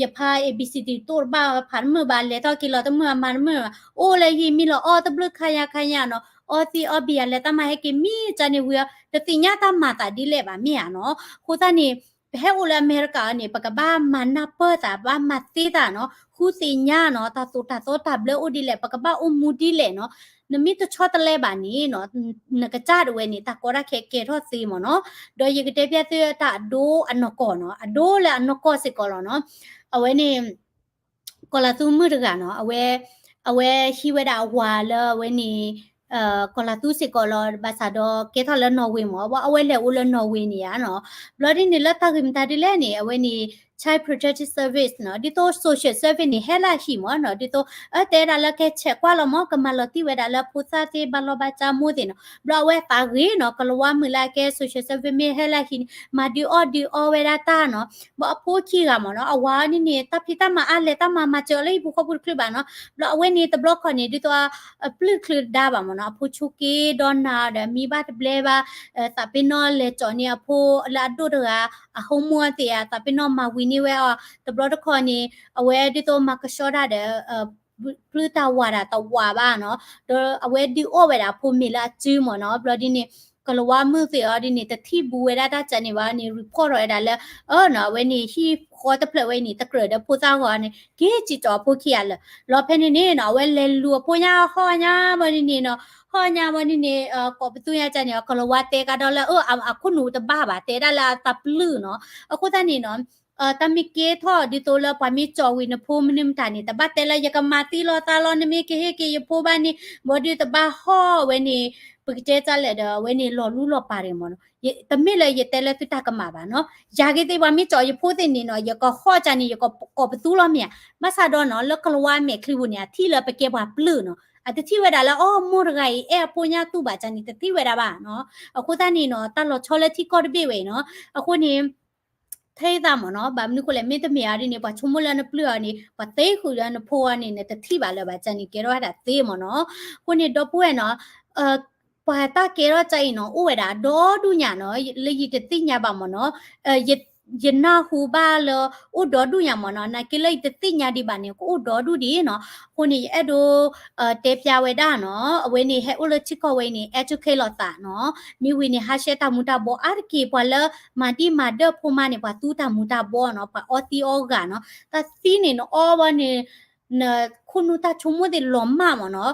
ယဖး A B C D တိၢ်တဘၣ် ဖးတမုာ်ဘၣ် လဲၤထီၣ်က့ၤလီၤတမုာ် မၤတမုာ်ဘၣ်, အိၣ်လၢဟံၣ်မံလီၤအီၣ်တဘျုးခါညါခါညါနီၤ, အီသံးအီဘံးယၤ လဲၤတၢ်မၤဟဲက့ၤမံကန့ၣ်ဝံၤအီၤ တသ့ၣ်ညါတၢ်မၤသးဒ်လဲၣ်ဘၣ်မ့ၢ်ဧါနီၤ. အဃိသတးန့ၣ် ပဟဲအိၣ်လၢအမဲရကၤအီၤန့ၣ် ပကဘၣ်မၤနၢ်ပၢၢ်သး ဘၣ်မၤသ့သးနီၤ, ဃုသ့ၣ်ညါနီၤ တၢ်သိၣ်တၢ်သီတၢ်ဘျၢအိၣ်ဒ်လဲၣ် ပကဘၣ်အိၣ်မူဒ်လဲၣ်နီၤ. နမ့ၢ်တဆီတလဲဘၣ်န့ၣ်နီၤ နကစၢ်ဒၣ်ဝဲန့ၣ် တၢ်ကီတၢ်ခဲကဲထီၣ်သ့မ့ၢ်နီၤ. ဒီးယကတဲပျဲသုတၢ်အဒိအနီၢ်ကီၢ်နီၤ, အဒိလၢအနီၢ်ကီၢ်စ့ၢ်ကီးလီၤနီၤ. အဝဲန့ၣ် ကီၤလၤသူမုၣ်တဂၤနီၤ, အဝဲ အဝဲဟံးဝဲဒၣ်အဝၤလၢအဝဲန့ၣ် ကီၤလၤသူစ့ၢ်ကီးလီၤ, ဘၣ်ဆၣ်ဒီးကဲထီၣ်လၢ Norway မ့ၢ်, အဝဲလဲၤအိၣ်လၢ Norway န့ၣ်ဧါနီၤ. ဘျီဒ်န့ၣ်လၢတၢ်ဂ့ၢ်မတၤဒ်လဲၣ်န့ၣ် အဝဲန့ၣ် Child Protective Service နီၤ, ဒ်သိး social service န့ၣ် ဟဲလၢအဟံၣ်မ့ၢ်နီၤ, ဒ်သိး အၢ တဲဒၣ်လၢကဲဆဲးကွၢ်လီၤမ့ၢ် ကမၤလီၤတံၢ်ဝဲဒၣ်လၢဖိသၣ်သ့ၣ် ဘၣ်လီၢ်ဘၣ်စးမိၢ်သ့ၣ်နီၤ. ဘျီအဝဲသးဂ့ၤနီၤ, ကလၤဝါမုၣ်လၢအကဲ social service မ့ၢ်ဟဲလၢအဟံၣ်န့ၣ် မၤဒုးအီၣ်ဒုးအီဝဲဒၣ်တၢ်နီၤ. ဘျီအဖိခံဂၤမ့ၢ်နီၤ, အဝၤန့ၣ်န့ၣ် တၢ်ဖံးတၢ်မၤအါလဲၣ်, တၢ်မၤမၤစၢၤလၢဟံၣ်ပူၤဃီပူၤတချုးဘၣ်နီၤ. ဘျီအဝဲန့ၣ်တဘျီခီန့ၣ် ဒ်သိး ပျုၢ်ချုးဒါဘၣ်မ့ၢ်နီၤ, အဖိဆိက့ဒီးနၤဒီးမံဘၣ်တဘျဲဘၣ်, သးပ့ၤနီၣ်လဲၤကၠီၣ်န့ၢ်အဖိလၢအဒိၣ်တဂၤ အ homework သ့ၣ်ဧါ, သးပ့ၤနီၣ်မၤဝံၤန့ၢ်ဝဲအီၤ, တဘျီတခီန့ၣ် အဝဲဒ်သိးမၤကဆှီဒၣ်ဒီး ပျုၢ်တၢ်ဝးဒၣ်တဝးဘၣ်နီၤ, ဒီးအဝဲဒုးအီၣ်ဝဲဒၣ်အဖိမ့ၤလၢအစုမ့ၢ်နီၤ. ဘျီဒ်န့ၣ် ကလၤဝါမုၣ်သ့ၣ်အီၤဒ်န့ၣ် တထံၣ်ဘူးဝဲဒၣ်တၢ်ကန့ၣ်ဘၣ်န့ၣ် report ထီၣ်ဝဲဒၣ်လၢ အၢနီၤ, အဝဲန့ၣ်ဟံၣ်ဃီတဖျၢၣ်ဝဲန့ၣ် တကြၢးဒီးဖိသၣ်ဂီၤန့ၣ် က့ၤစံၣ်ကၠီၤအဖိခံဂၤလၢာ်. လီၤဖဲန့ၣ်န့ၣ်နီၤ အဝဲလဲၤလူၤအဖိညါ ဟီၣ်ညါဘၣ်ဒ်န့ၣ်နီၤ, ဟီၣ်ညါဘၣ်ဒ်န့ၣ် ကိးပသူညါကန့ၣ် ကလၤဝါတဲကဒီးလၢ အၢ အခိၣ်နူာ်တဘၣ်ဘၣ် တဲဒၣ်လၢအတၢ်ပျုၢ်နီၤ. အဃိသတးန့ၣ်နီၤ တၢ်မ့ၢ်ကဲထီၣ်ဒ်သိးလၢပှၤမ့ၢ်ကၠီၣ်ဝံၤနဖိမနုၤမတၤန့ၣ် တဘၣ်တဲလၢယကမၤသံလီၤသးလီၤ နမ့ၢ်ကဟ့ၣ်က့ၤယဖိဘၣ်န့ၣ် ဘၣ်ဒုးတဘၣ်ဟီၣ်ဝဲန့ၣ် ပကတဲတၢ်လဲၣ်ဒီး အဝဲန့ၣ်လီၤလူလီၤပာ်တဂ့ၤမ့ၢ်နီၤ. တမ့ၢ်လၢယတဲလၢသုတၢ်ကမၣ်ဘၣ်နီၤ. ယၤဂ့ၤသ့ၣ်ပှၤမ့ၢ်ကၠီၣ်ယဖိသ့ၣ်န့ၣ်နီၤ ယကဟီၣ်ကန့ၣ် ယကကိးပသူလီၤမ့ၢ်ဧါ. ဘၣ်ဆၣ်ဒီးနီၤ လၢကလၤဝါအမဲာ်ချံပူၤန့ၣ် အထံၣ်လၢပကဲပှၤပျုၢ်နီၤ အတထံၣ်ဝဲဒၣ်လၢ အီ မိၢ်တဂၤအံၤ အဲၣ်အဖိညါတူၢ်ဘၣ်ကန့ၣ် တထံၣ်ဝဲဒၣ်ဘၣ်နီၤ. အဃိသတးန့ၣ်နီၤ တၢ်လီၤဆီလၢထံကီၢ်တဘ့ၣ်ဝဲအံၤနီၤ. အဃိန့ၣ် ထဲသးမ့ၢ်နီၤ ဘၣ်မနုၤဃိလဲၣ် မ့တမ့ၢ်အီၤဒ်န့ၣ် ပှၤဆိကမိၣ်လၢနပျုၢ်အီၤန့ၣ် ပှၤသ့ဃုာ်ဒီးနဖိအီၤန့ၣ် နတထံၣ်ဘၣ်လၢၤဘၣ်ကန့ၣ် ကဲထီၣ်ဝဲဒၣ်သ့မ့ၢ်နီၤ. အဃိန့ၣ်ဒီပုၢ်ဝဲၢ်နီၤ ပှၤတၢ်ကဲထီၣ်ကါအံၤနီၤ အိၣ်ဝဲဒၣ်ဒီဒူၣ်ညါနီၤ လၢယတသ့ၣ်ညါဘၣ်မ့ၢ်နီၤ. ယနၢ်ဟူဘၣ်လၢ အိၣ်ဒီဒူၣ်ညါမ့ၢ်နီၤ နာ်က့လၢယတသ့ၣ်ညါဒံးဘၣ်န့ၣ် ကအိၣ်ဒီဒူၣ်ဒံးနီၤ. အဃိန့ၣ် ယအဲၣ်ဒိး တဲပျါဝဲဒၣ်နီၤ အဝဲန့ၣ် ဟဲအိၣ်လၢထံကီၢ်ဝဲအံၤန့ၣ် educate လီၤသးနီၤ. မ့ၢ်ဝံၤန့ၣ် ဟးရှဲတၢ်မူၤတၢ်ဘှီးအါတက့ၢ် ပှၤလၢမၤဒံၣ်မၤဒၢၣ်ဖိမါန့ၣ် ပှၤသူတၢ်မူၤတၢ်ဘှီးနီၤ ပှၤအီသံးအီဂၤနီၤ. တၢ်သံန့ၣ်နအီဘၣ်န့ၣ် နခိၣ်နူာ်တၢ်ဆိကမိၣ်သ့ၣ်လီၤမၢ်မ့ၢ်နီၤ.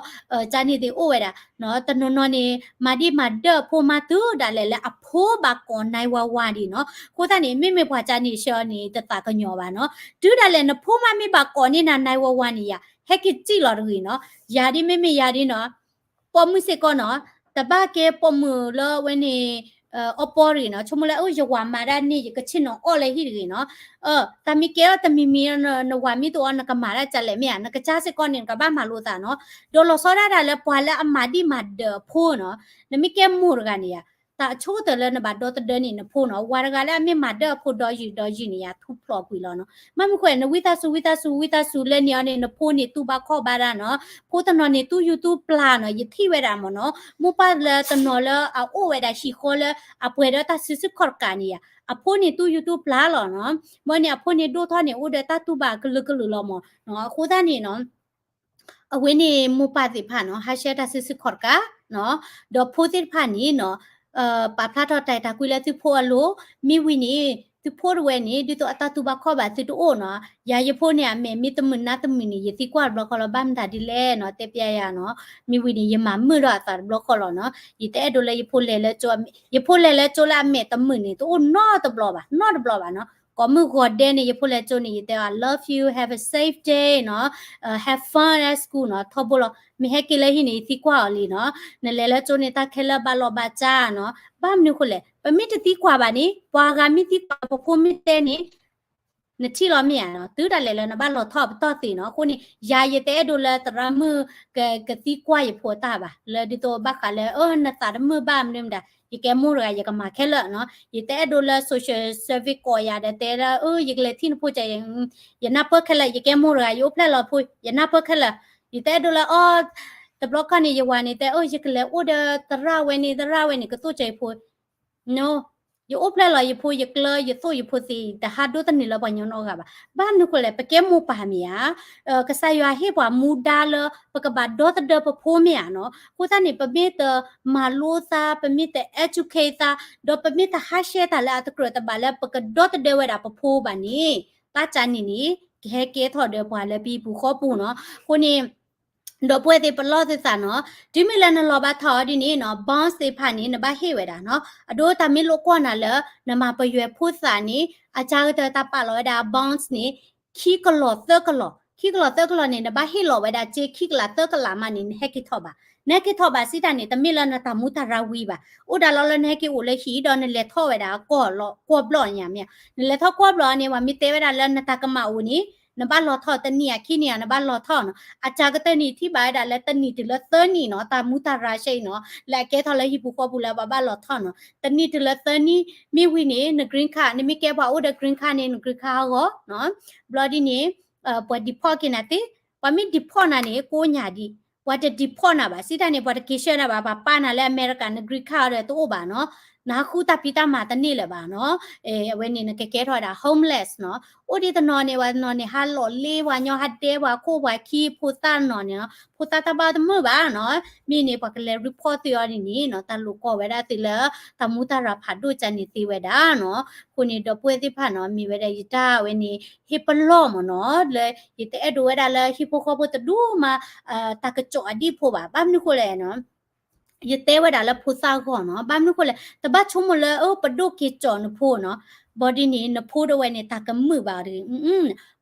ကန့ၣ်သ့ၣ်အိၣ်ဝဲဒၣ် တနီၤနီၤန့ၣ် မၤဒံၣ်မၤဒၢၣ်ဖိမါတုၤဒၣ်လဲာ်လၢအဖိဘၣ်ကိး nine one one ဒံးနီၤ. အဃိသတးန့ၣ် မ့မ့ၢ်ပှၤကန့ၣ်ဆှၢအီၤန့ၣ် တသးကညီၤဘၣ်နီၤ. တုၤဒၣ်လဲာ်နဖိမါမ့ၢ်ဘၣ်ကိးန့ၢ်နၤ nine one one န့ၣ်ယၤ ဟဲက့ၤစံၣ်လီၤတဂ့ၤနီၤ. ယၤဒ်မ့မ့ၢ်ယၤဒ်နီၤ ပိာ်မုၣ်စ့ၢ်ကီးနီၤ တဘၣ်ကဲပိာ်မုၣ်လၢအဝဲန့ၣ် အီပီတဂ့ၤနီၤ. ဆိကမိၣ်လၢ အိ ယဝၤမၤဒၣ်န့ၢ် ယကဆ့ၣ်နီၤအီၣ်လၢဟံၣ်တဂ့ၤနီၤ. တၢ်မ့ၢ်ကဲထီၣ်တမံၤမံၤ နဝၤမ့ၢ်တအိၣ် နကမၤဒၣ်ကလဲၣ်မ့ၢ်ဧါ. နကစၢ်စ့ၢ်ကီးန့ၣ် နကဘၣ်မၤလိာ်သးနီၤ. ဒီးလီၤဆီဒၣ်တၢ်လၢပှၤလၢအမၤဒံၣ်မၤဒၢၣ်အဖိနီၤ. နမ့ၢ်ကဲမိၢ်တဂၤန့ၣ်ယၤ တၢ်အဆိကတၢၢ်လၢနဘၣ်ဒီသဒၢန့ၣ် နဖိနီၤ, ဝၤတဂၤလၢအမ့ၢ်မၤဒၢအဖိဒီယုၢ်ဒီယုၢ်န့ၣ် ယၤထူဖျိးကွံာ်လီၤနီၤ. မ့မ့ၢ်ဃိ နဝံသးစူၤ ဝံသးစူၤ ဝံသးစူၤလၢန့ၣ်အီၤန့ၣ် နဖိန့ၣ်တူၢ်ဘၣ်ခီၣ်ဘၣ်ဒၣ်နီၤ, ဖိတနီၤန့ၣ်တူၢ်ယူၤတူၢ်ပျၢ်နီၤ, ယထံၣ်ဝဲဒၣ်မ့ၢ်နီၤ, မိၢ်ပၢ်လၢတနီၤလၢအအိၣ်ဝဲဒၣ်ဟံၣ်ဃီလၢအပှဲၤဒီးတၢ်စုဆူၣ်ခီၣ်တကးန့ၣ်ယါ, အဖိန့ၣ်တူၢ်ယူၤတူၢ်ပျၢ်လီၤနီၤ. ဘၣ်န့ၣ်အဖိန့ၣ်ဒိၣ်ထီၣ်န့ၣ် အိၣ်ဒီးတၢ်တူၢ်ဘၣ်ကလုာ်ကလုာ်လီၤမ့ၢ်နီၤ. အဃိသတးန့ၣ်နီၤ အဝဲန့ၣ်မိၢ်ပၢ်သ့ၣ်တဖၣ်နီၤ ဟးဆှဲးတၢ်စုဆူၣ်ခီၣ်တကးနီၤ, ဒီးဖိသ့ၣ်တဖၣ်န့ၣ်နီၤ ပာ်ဖျါထီၣ်တၢ်အဲၣ်တၢ်ကွံလၢသုဖိအလိၤ, မ့ၢ်ဝံၤန့ၣ် သုဖိတဝဲန့ၣ် ဒ်သိးအတၢ်တူၢ်ဘၣ်ခီၣ်ဘၣ်သုတအိၣ်နီၤ, ယၤယဖိန့ၣ် အမဲာ်မ့ၢ်တမုာ်နါတမုာ်န့ၣ် ယသံကွၢ်တဘျီဃီလီၤ, ဘၣ်မတၤဒ်လဲၣ်နီၤ တဲပျဲယၤနီၤ, မ့ၢ်ဝံၤန့ၣ် ယမၤမုာ်ဒီးအသးတဘျီဃီလီၤနီၤ, ယတအဲၣ်ဒိးလၢယဖိလဲၤလၢကၠိ, ယဖိလဲၤလၢကၠိလၢအမဲာ်တမုာ်န့ၣ် တအိၣ်နီတဘျီဘၣ်, နီတဘျီဘၣ်နီၤ, ကိးမုၢ်ဂီၤဒဲးန့ၣ် ယဖိလဲၤကၠိန့ၣ် ယတဲအီၤ I love you, have a safe day နီၤ, have fun at school နီၤ, ထီဘိလီၤ, မ့ၢ်ဟဲက့ၤလၢဟံၣ်န့ၣ် ယသံကွၢ်အီၤလံနီၤ, နလဲၤလၢကၠိန့ၣ် တၢ်ခဲလၢာ်ဘၣ်လီၤဘၣ်စးနီၤ, ဘၣ်မနုၤဃိလဲၣ်, ပမ့ၢ်တသံကွၢ်ဘၣ်န့ၣ် ပှၤဂၤမ့ၢ်သံကွၢ် ပဖိမ့ၢ်တဲန့ၣ် နထံၣ်လီၤမ့ၢ်ဧါနီၤ, တုၤဒၣ်လဲာ်လၢနဘၣ်လီၤထီၣ်ပတီၢ်သ့ၣ်နီၤ, အဃိန့ၣ် ယၤယတအဲၣ်ဒိးလၢသရၣ်မုၣ် ကသံကွၢ်ယဖိအတၢ်ဘၣ်, လၢဒ်သိးဘၣ်ဃးလၢ အၢ နသးတမုာ်ဘၣ်မနုၤမတၤ, ယကဲမိၢ်တဂၤ ယကမၤခဲလၢာ်နီၤ, ယတအဲၣ်ဒိးလၢ social service ကိးယၤဒီးတဲလၢ အၢ ယကလဲၤထံၣ်နဖိကဲ ယနၢ်ပၢၢ်ခဲလၢာ်, ယကဲမိၢ်တဂၤ ယအိၣ်ဖျဲၣ်လီၤဖိ ယနၢ်ပၢၢ်ခဲလၢာ်, ယတအဲၣ်ဒိးလၢ အီ တဘျီခီန့ၣ် ယဝၤန့ၣ်တဲ အၢ ယကလဲၤအိၣ်ဒီးသရၣ်ဝဲန့ၣ် သရၣ်ဝဲန့ၣ် ကသိၣ်ကၢယဖိ ယအိၣ်ဖျဲၣ်လီၤယဖိ ယကျၢ ယသိၣ်ယဖိသ့ၣ် တဟးဒိတန့ၢ်လၢပှၤကညီနီတဂၤဘၣ်. ဘၣ်မနုၤဃိလဲၣ် ပကဲမိၢ်ပၢ်မ့ၢ်ဧါ. ကစၢ်ယွၤဟ့ၣ်ပှၤမူဒါလၢ ပကဘၣ်ဒီသဒၢပဖိမ့ၢ်ဧါနီၤ. အဃိသတးန့ၣ် ပမ့ၢ်တမၤလိသး ပမ့ၢ်တ educate သး ဒီးပမ့ၢ်တဟးရှဲတၢ်လၢအတကြၢးတဘၣ်လၢ ပကဒီသဒၢဝဲဒၣ်ပဖိဘၣ်န့ၣ် တၢ်ကၢ်န့ၣ်န့ၣ် ကဟဲကဲထီၣ်ဒီးပှၤလၢပဟံၣ်ပူၤဃီပူၤနီၤ. အဃိန့ၣ် ဒီပုၢ်ဝဲၢ်သ့ၣ်ပလီၢ်သုသးနီၤ, တုၤမ့ၢ်လၢနလီၤဘၣ်ထီၣ်အီၤဒ်န့ၣ်နီၤ bonds သ့ၣ်တဖၣ်န့ၣ် နဘၣ်ဟ့ၣ်ဝဲဒၣ်နီၤ. အဒိတၢ်မ့ၢ်လိာ်ကွီၢ်နၤလၢ နမၤပယွဲၢ်ဖိသၣ်န့ၣ် အကၢ်ကတၢၢ်တၢ်ပာ်လီၤဝဲဒၣ် bonds န့ၣ် ခံကလီၢ်သၢကလီၢ်, ခံကလီၢ်သၢကလီၢ်န့ၣ် နဘၣ်ဟ့ၣ်လီၤဝဲဒၣ်စ့ခံကလးသၢကလးမးန့ၣ် နဟဲက့ၤထီၣ်ဘၣ်. နဟဲက့ၤထီၣ်ဘၣ်စံးတၢ်န့ၣ် တမ့ၢ်လၢနတၢ်မူတၢ်ရၤဝံၤဘၣ်. အိၣ်ဒၣ်လီၤလၢနဟဲက့ၤအိၣ်လၢဟံၣ်ဒီးနလဲၤထီၣ်ဝဲဒၣ် ကွီၢ်ဘျီၣ်ညါမ့ၢ်ဧါ. နလဲၤထီၣ်ကွီၢ်ဘျီၣ်န့ၣ် ပှၤမ့ၢ်တဲဝဲဒၣ်လၢနတၢ်ကမၣ်အိၣ်န့ၣ် နဘၣ်လီၤထီၣ်တနံၣ်ဧါခံနံၣ်ဧါ နဘၣ်လီၤထီၣ်နီၤ. အကၢ်ကတၢၢ်န့ၣ် ထံၣ်ဘၣ်ဝဲဒၣ်လၢတနံၣ်တုၤလၢသၢနံၣ်နီၤ တၢ်မူတၢ်ရၤရှဲအံၤနီၤ လၢအကဲထီၣ်လၢဟံၣ်ပူၤဃီပူၤလၢပှၤဘၣ်လီၤထီၣ်နီၤ. တနံၣ်တုၤလၢသၢနံၣ် မ့ၢ်ဝံၤန့ၣ် န green card နမ့ၢ်ကဲပှၤအိၣ်ဒီး green card ဟးဂီၤနီၤ ဘျီဒ်န့ၣ် ပှၤ deport က့ၤနၤသ့, ပှၤမ့ၢ် deport နၤန့ၣ် ကိးညါဒံး, ပှၤတ deport နၤဘၣ် စံးတၢ်န့ၣ် ပှၤတက့ၤဆှၢနၤဘၣ်, ပှၤပာ်နၤလၢအမဲရကၤ န green card အီၤဒီးတအိၣ်ဘၣ်နီၤ, နဃုတၢ်ဖံးတၢ်မၤတန့ၢ်လၢၤဘၣ်နီၤ, အဝဲန့ၣ် နကကဲထီၣ်ဝဲဒၣ် homeless နီၤ, အိၣ်ဒ်တနီၤန့ၣ် ပှၤတနီၤန့ၣ် ဟးလီၢ်လ့ပှၤညီ ဟးဒဲပှၤခိၣ်ပှၤခံ ဖိသၣ်နီၤန့ၣ်နီၤ, ဖိသၣ်တၢ်ဘၣ်တမုာ်ဘၣ်နီၤ, မ့ၢ်န့ၣ် ပှၤကလဲၤ report သုအီၤဒ်န့ၣ်နီၤ, တၢ်လိာ်ကွီၢ်ဝဲဒၣ်သုလၢ တၢ်မူတၢ်ရၤဖးဒိၣ်ကန့ၣ်သ့ဝဲဒၣ်နီၤ, အဃိန့ၣ် ဒီပုၢ်ဝဲၢ်သ့ၣ်တဖၣ်နီၤ မ့ၢ်ဝဲဒၣ်ယတၢ်ဝဲန့ၣ် ဟ့ၣ်ပလီၢ်မ့ၢ်နီၤ, လၢယတအဲၣ်ဒိးဝဲဒၣ်လၢဟံၣ်ဖိဃီဖိတဒူၣ်မး တၢ်ကစီၣ်အဒံၣ်ဖိဘၣ်, ဘၣ်မနုၤဃိလဲၣ်နီၤ ယတဲဝဲဒၣ်လၢဖိသၣ်ဂီၢ်နီၤ, ဘၣ်မနုၤဃိလဲၣ် တဘၣ်ဆိကမိၣ်လၢ အၢ ပဒိၣ်က့ၤကၠီၣ်နဖိနီၤ, ဘၣ်ဒ်န့ၣ် နဖိတဝဲန့ၣ် တၢ်ကမုာ်ဘၣ်တဂ့ၤ,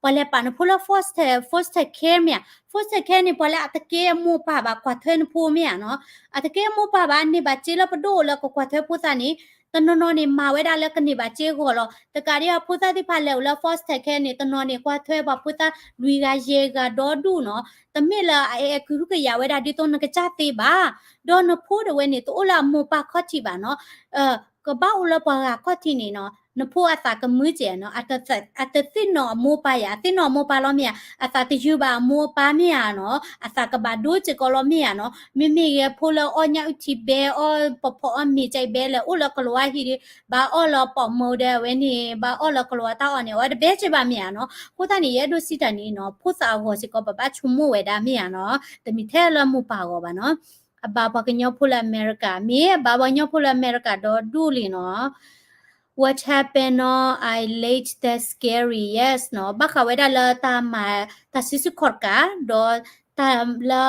ပှၤလဲၤပာ်နဖိလၢ foster, foster care မ့ၢ်ဧါ, foster care န့ၣ် ပှၤလၢအတကဲအမိၢ်ပၢ်ဘၣ် ကွၢ်ထွဲနဖိမ့ၢ်ဧါနီၤ, အတကဲအမိၢ်ပၢ်ဘၣ် န့ၢ်ဘၣ်စ့လၢပဒိၣ်အိၣ်လၢကကွၢ်ထွဲဖိသၣ်န့ၣ် တနီၤနီၤန့ၣ် မၤဝဲဒၣ်လၢကန့ၢ်ဘၣ်စ့အဂီၢ်လီၤ. တကးဒံးဘၣ် ဖိသၣ်သ့ၣ်တဖၣ်လဲၤအိၣ်လၢ foster care န့ၣ် တနီၤန့ၣ် ကွၢ်ထွဲပှၤဖိသၣ်လွံၢ်ဂၤယဲၢ်ဂၤဒီဒူၣ်နီၤ, တမ့ၢ်လၢအအဲၣ်အဲၣ်ကဟုကယာ်ဝဲဒၣ်ဒ်သိးနကစၢ်သ့ဘၣ်, ဒီးနဖိတဝဲန့ၣ် တအိၣ်လၢအမိၢ်ပၢ်ခီၣ်ထံးဘၣ်နီၤ, ကဘၣ်အိၣ်လၢပှၤဂၤခီၣ်ထံးန့ၣ်နီၤ, နဖိအသးကမုာ်ကဲနီၤ, အတသ့ၣ်နီၣ်အမိၢ်အပၢ်ယါ, အသ့ၣ်နီၣ်အမိၢ်အပၢ်လီၤမ့ၢ်ဧါ, အသးတယုၢ်ဘၣ်အမိၢ်အပၢ်မ့ၢ်ဧါနီၤ, အသးကဘၣ်ဒိစ့ၢ်ကီးလီၤမ့ၢ်ဧါနီၤ, မ့မ့ၢ်ဂဲၤဖိလၢအီၣ်ညၣ်အုၣ်ထံဘဲ အီၣ်ပဖီအီၣ်မ့ၤကဲဘဲလဲၣ်, အိၣ်လၢကလီၤဝါဟံၣ်ဒီး ဘၣ်အီၣ်လၢပီၣ်မုၣ်ဒီးအဝဲန့ၣ် ဘၣ်အီၣ်လၢကလီၤဝါတၢ်အီၣ်န့ၣ် အဝဲတဘဲစ့ၢ်ဘၣ်မ့ၢ်ဧါနီၤ, အဃိသတးန့ၣ် ယအဲၣ်ဒိးစံးတၢ်န့ၣ်နီၤ, ဖိသၣ်အဂီၢ်စ့ၢ်ကီး ပဘၣ်ဆိကမိၣ်ဝဲဒၣ်မ့ၢ်ဧါနီၤ, တမ့ၢ်ထဲလၢမိၢ်ပၢ်အဂီၢ်ဘၣ်နီၤ, အဘၣ်ပှၤကညီဖိလၢအမဲရကၤ, မ့ၢ်အဘၣ်ပှၤကညီဖိလၢအမဲရကၤဒီဒူၣ်လံနီၤ, What happened နီၤ, I late, that's scary, yes နီၤ, ဘၣ်ဃးဝဲဒၣ်လၢတၢ်မၤ တၢ်စုဆူၣ်ခီၣ်တကး, ဒီးတၢ်လၢ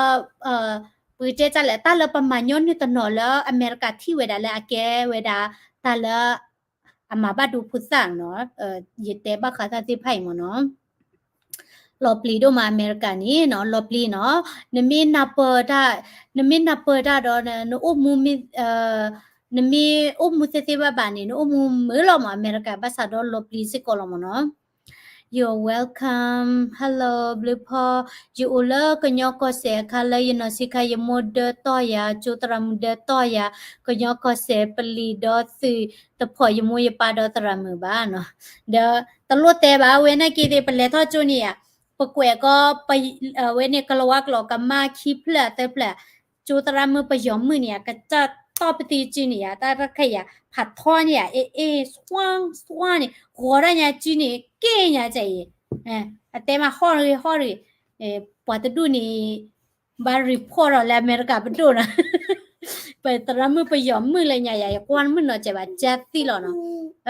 ပကတဲတၢ်လဲၣ် တၢ်လၢပမၤညီနုၢ်တနီၤလၢအမဲရကၤထံၣ်ဝဲဒၣ်လၢအကဲဝဲဒၣ် တၢ်လၢ အမၤဘၣ်ဒိဖိသၣ်နီၤ, ယတဲဘၣ်ဃးတၢ်သ့ၣ်တဖၣ်အံၤမ့ၢ်နီၤ, လီၤပျံၤဒိၣ်မးအမဲရကၤန့ၣ်နီၤ, လီၤပျံၤနီၤ, နမ့ၢ်နၢ်ပၢၢ်တၢ်, နမ့ၢ်နၢ်ပၢၢ်တၢ်ဒီး နအိၣ်မူမ့ၢ် နမ့ၢ်အိၣ်မူသ့သ့ဘၣ်ဘၣ်န့ၣ် နအိၣ်မူမုာ်လီၤမး အမဲရကၤ ဘၣ်ဆၣ်ဒီးလီၤပျံၤစ့ၢ်ကီးလီၤမ့ၢ်နီၤ. You're welcome. Hello ဘျုးဖီ, ယအိၣ်လၢကညီကီၢ်စဲၣ်အခါလၢယနီၢ်ဆံးခါ ယမိၢ်ဒၢတီၢ်ယၤ, ကၠိသရၣ်မုၣ်ဒၢတီၢ်ယၤ, ကညီကီၢ်စဲၣ်ပလံၤဒီးသုးတဖီၣ် ယမိၢ်ယပၢ်ဒီးသရၣ်မုၣ်ဘၣ်နီၤ. ဒီးတလိၣ်တဲဘၣ်ဝဲနာ်က့သ့ၣ် ပလဲၤထီၣ်ကၠိန့ၣ်ဧါ, ပကွဲးကီး ဝဲန့ၣ်ကလၤဝါကျိာ်ကမၣ်ခံဖျၢၣ်သၢဖျၢၣ်, ကၠိသရၣ်မုၣ်ပယီၤမုၣ်န့ၣ်ဧါ, ကစၢ်တီၢ်ပသံကၠိန့ၣ်ဧါ, တၢ်တခါယၤ ဖးထီန့ၣ်ဧါ, အ့ၣ်အ့ၣ် သွါသွါန့ၣ် ဂီၤဒၣ်ညါကၠိန့ၣ် က့ၣ်ညါကၠအံၤ, အတဲမးဟီၣ်ရ့ၣ်ဟီၣ်ရ့ၣ်, ပှၤတဒူၣ်န့ၣ် ဘၣ် report ဒီးလၢအမဲရကၤပဒိၣ်နီၤ, ပသရၣ်မုၣ်ပယီၤမုၣ်လၢညါယၤ ယကွၢ်မုၣ်နီၤစဲးဘၣ် ကၢသံလီၤနီ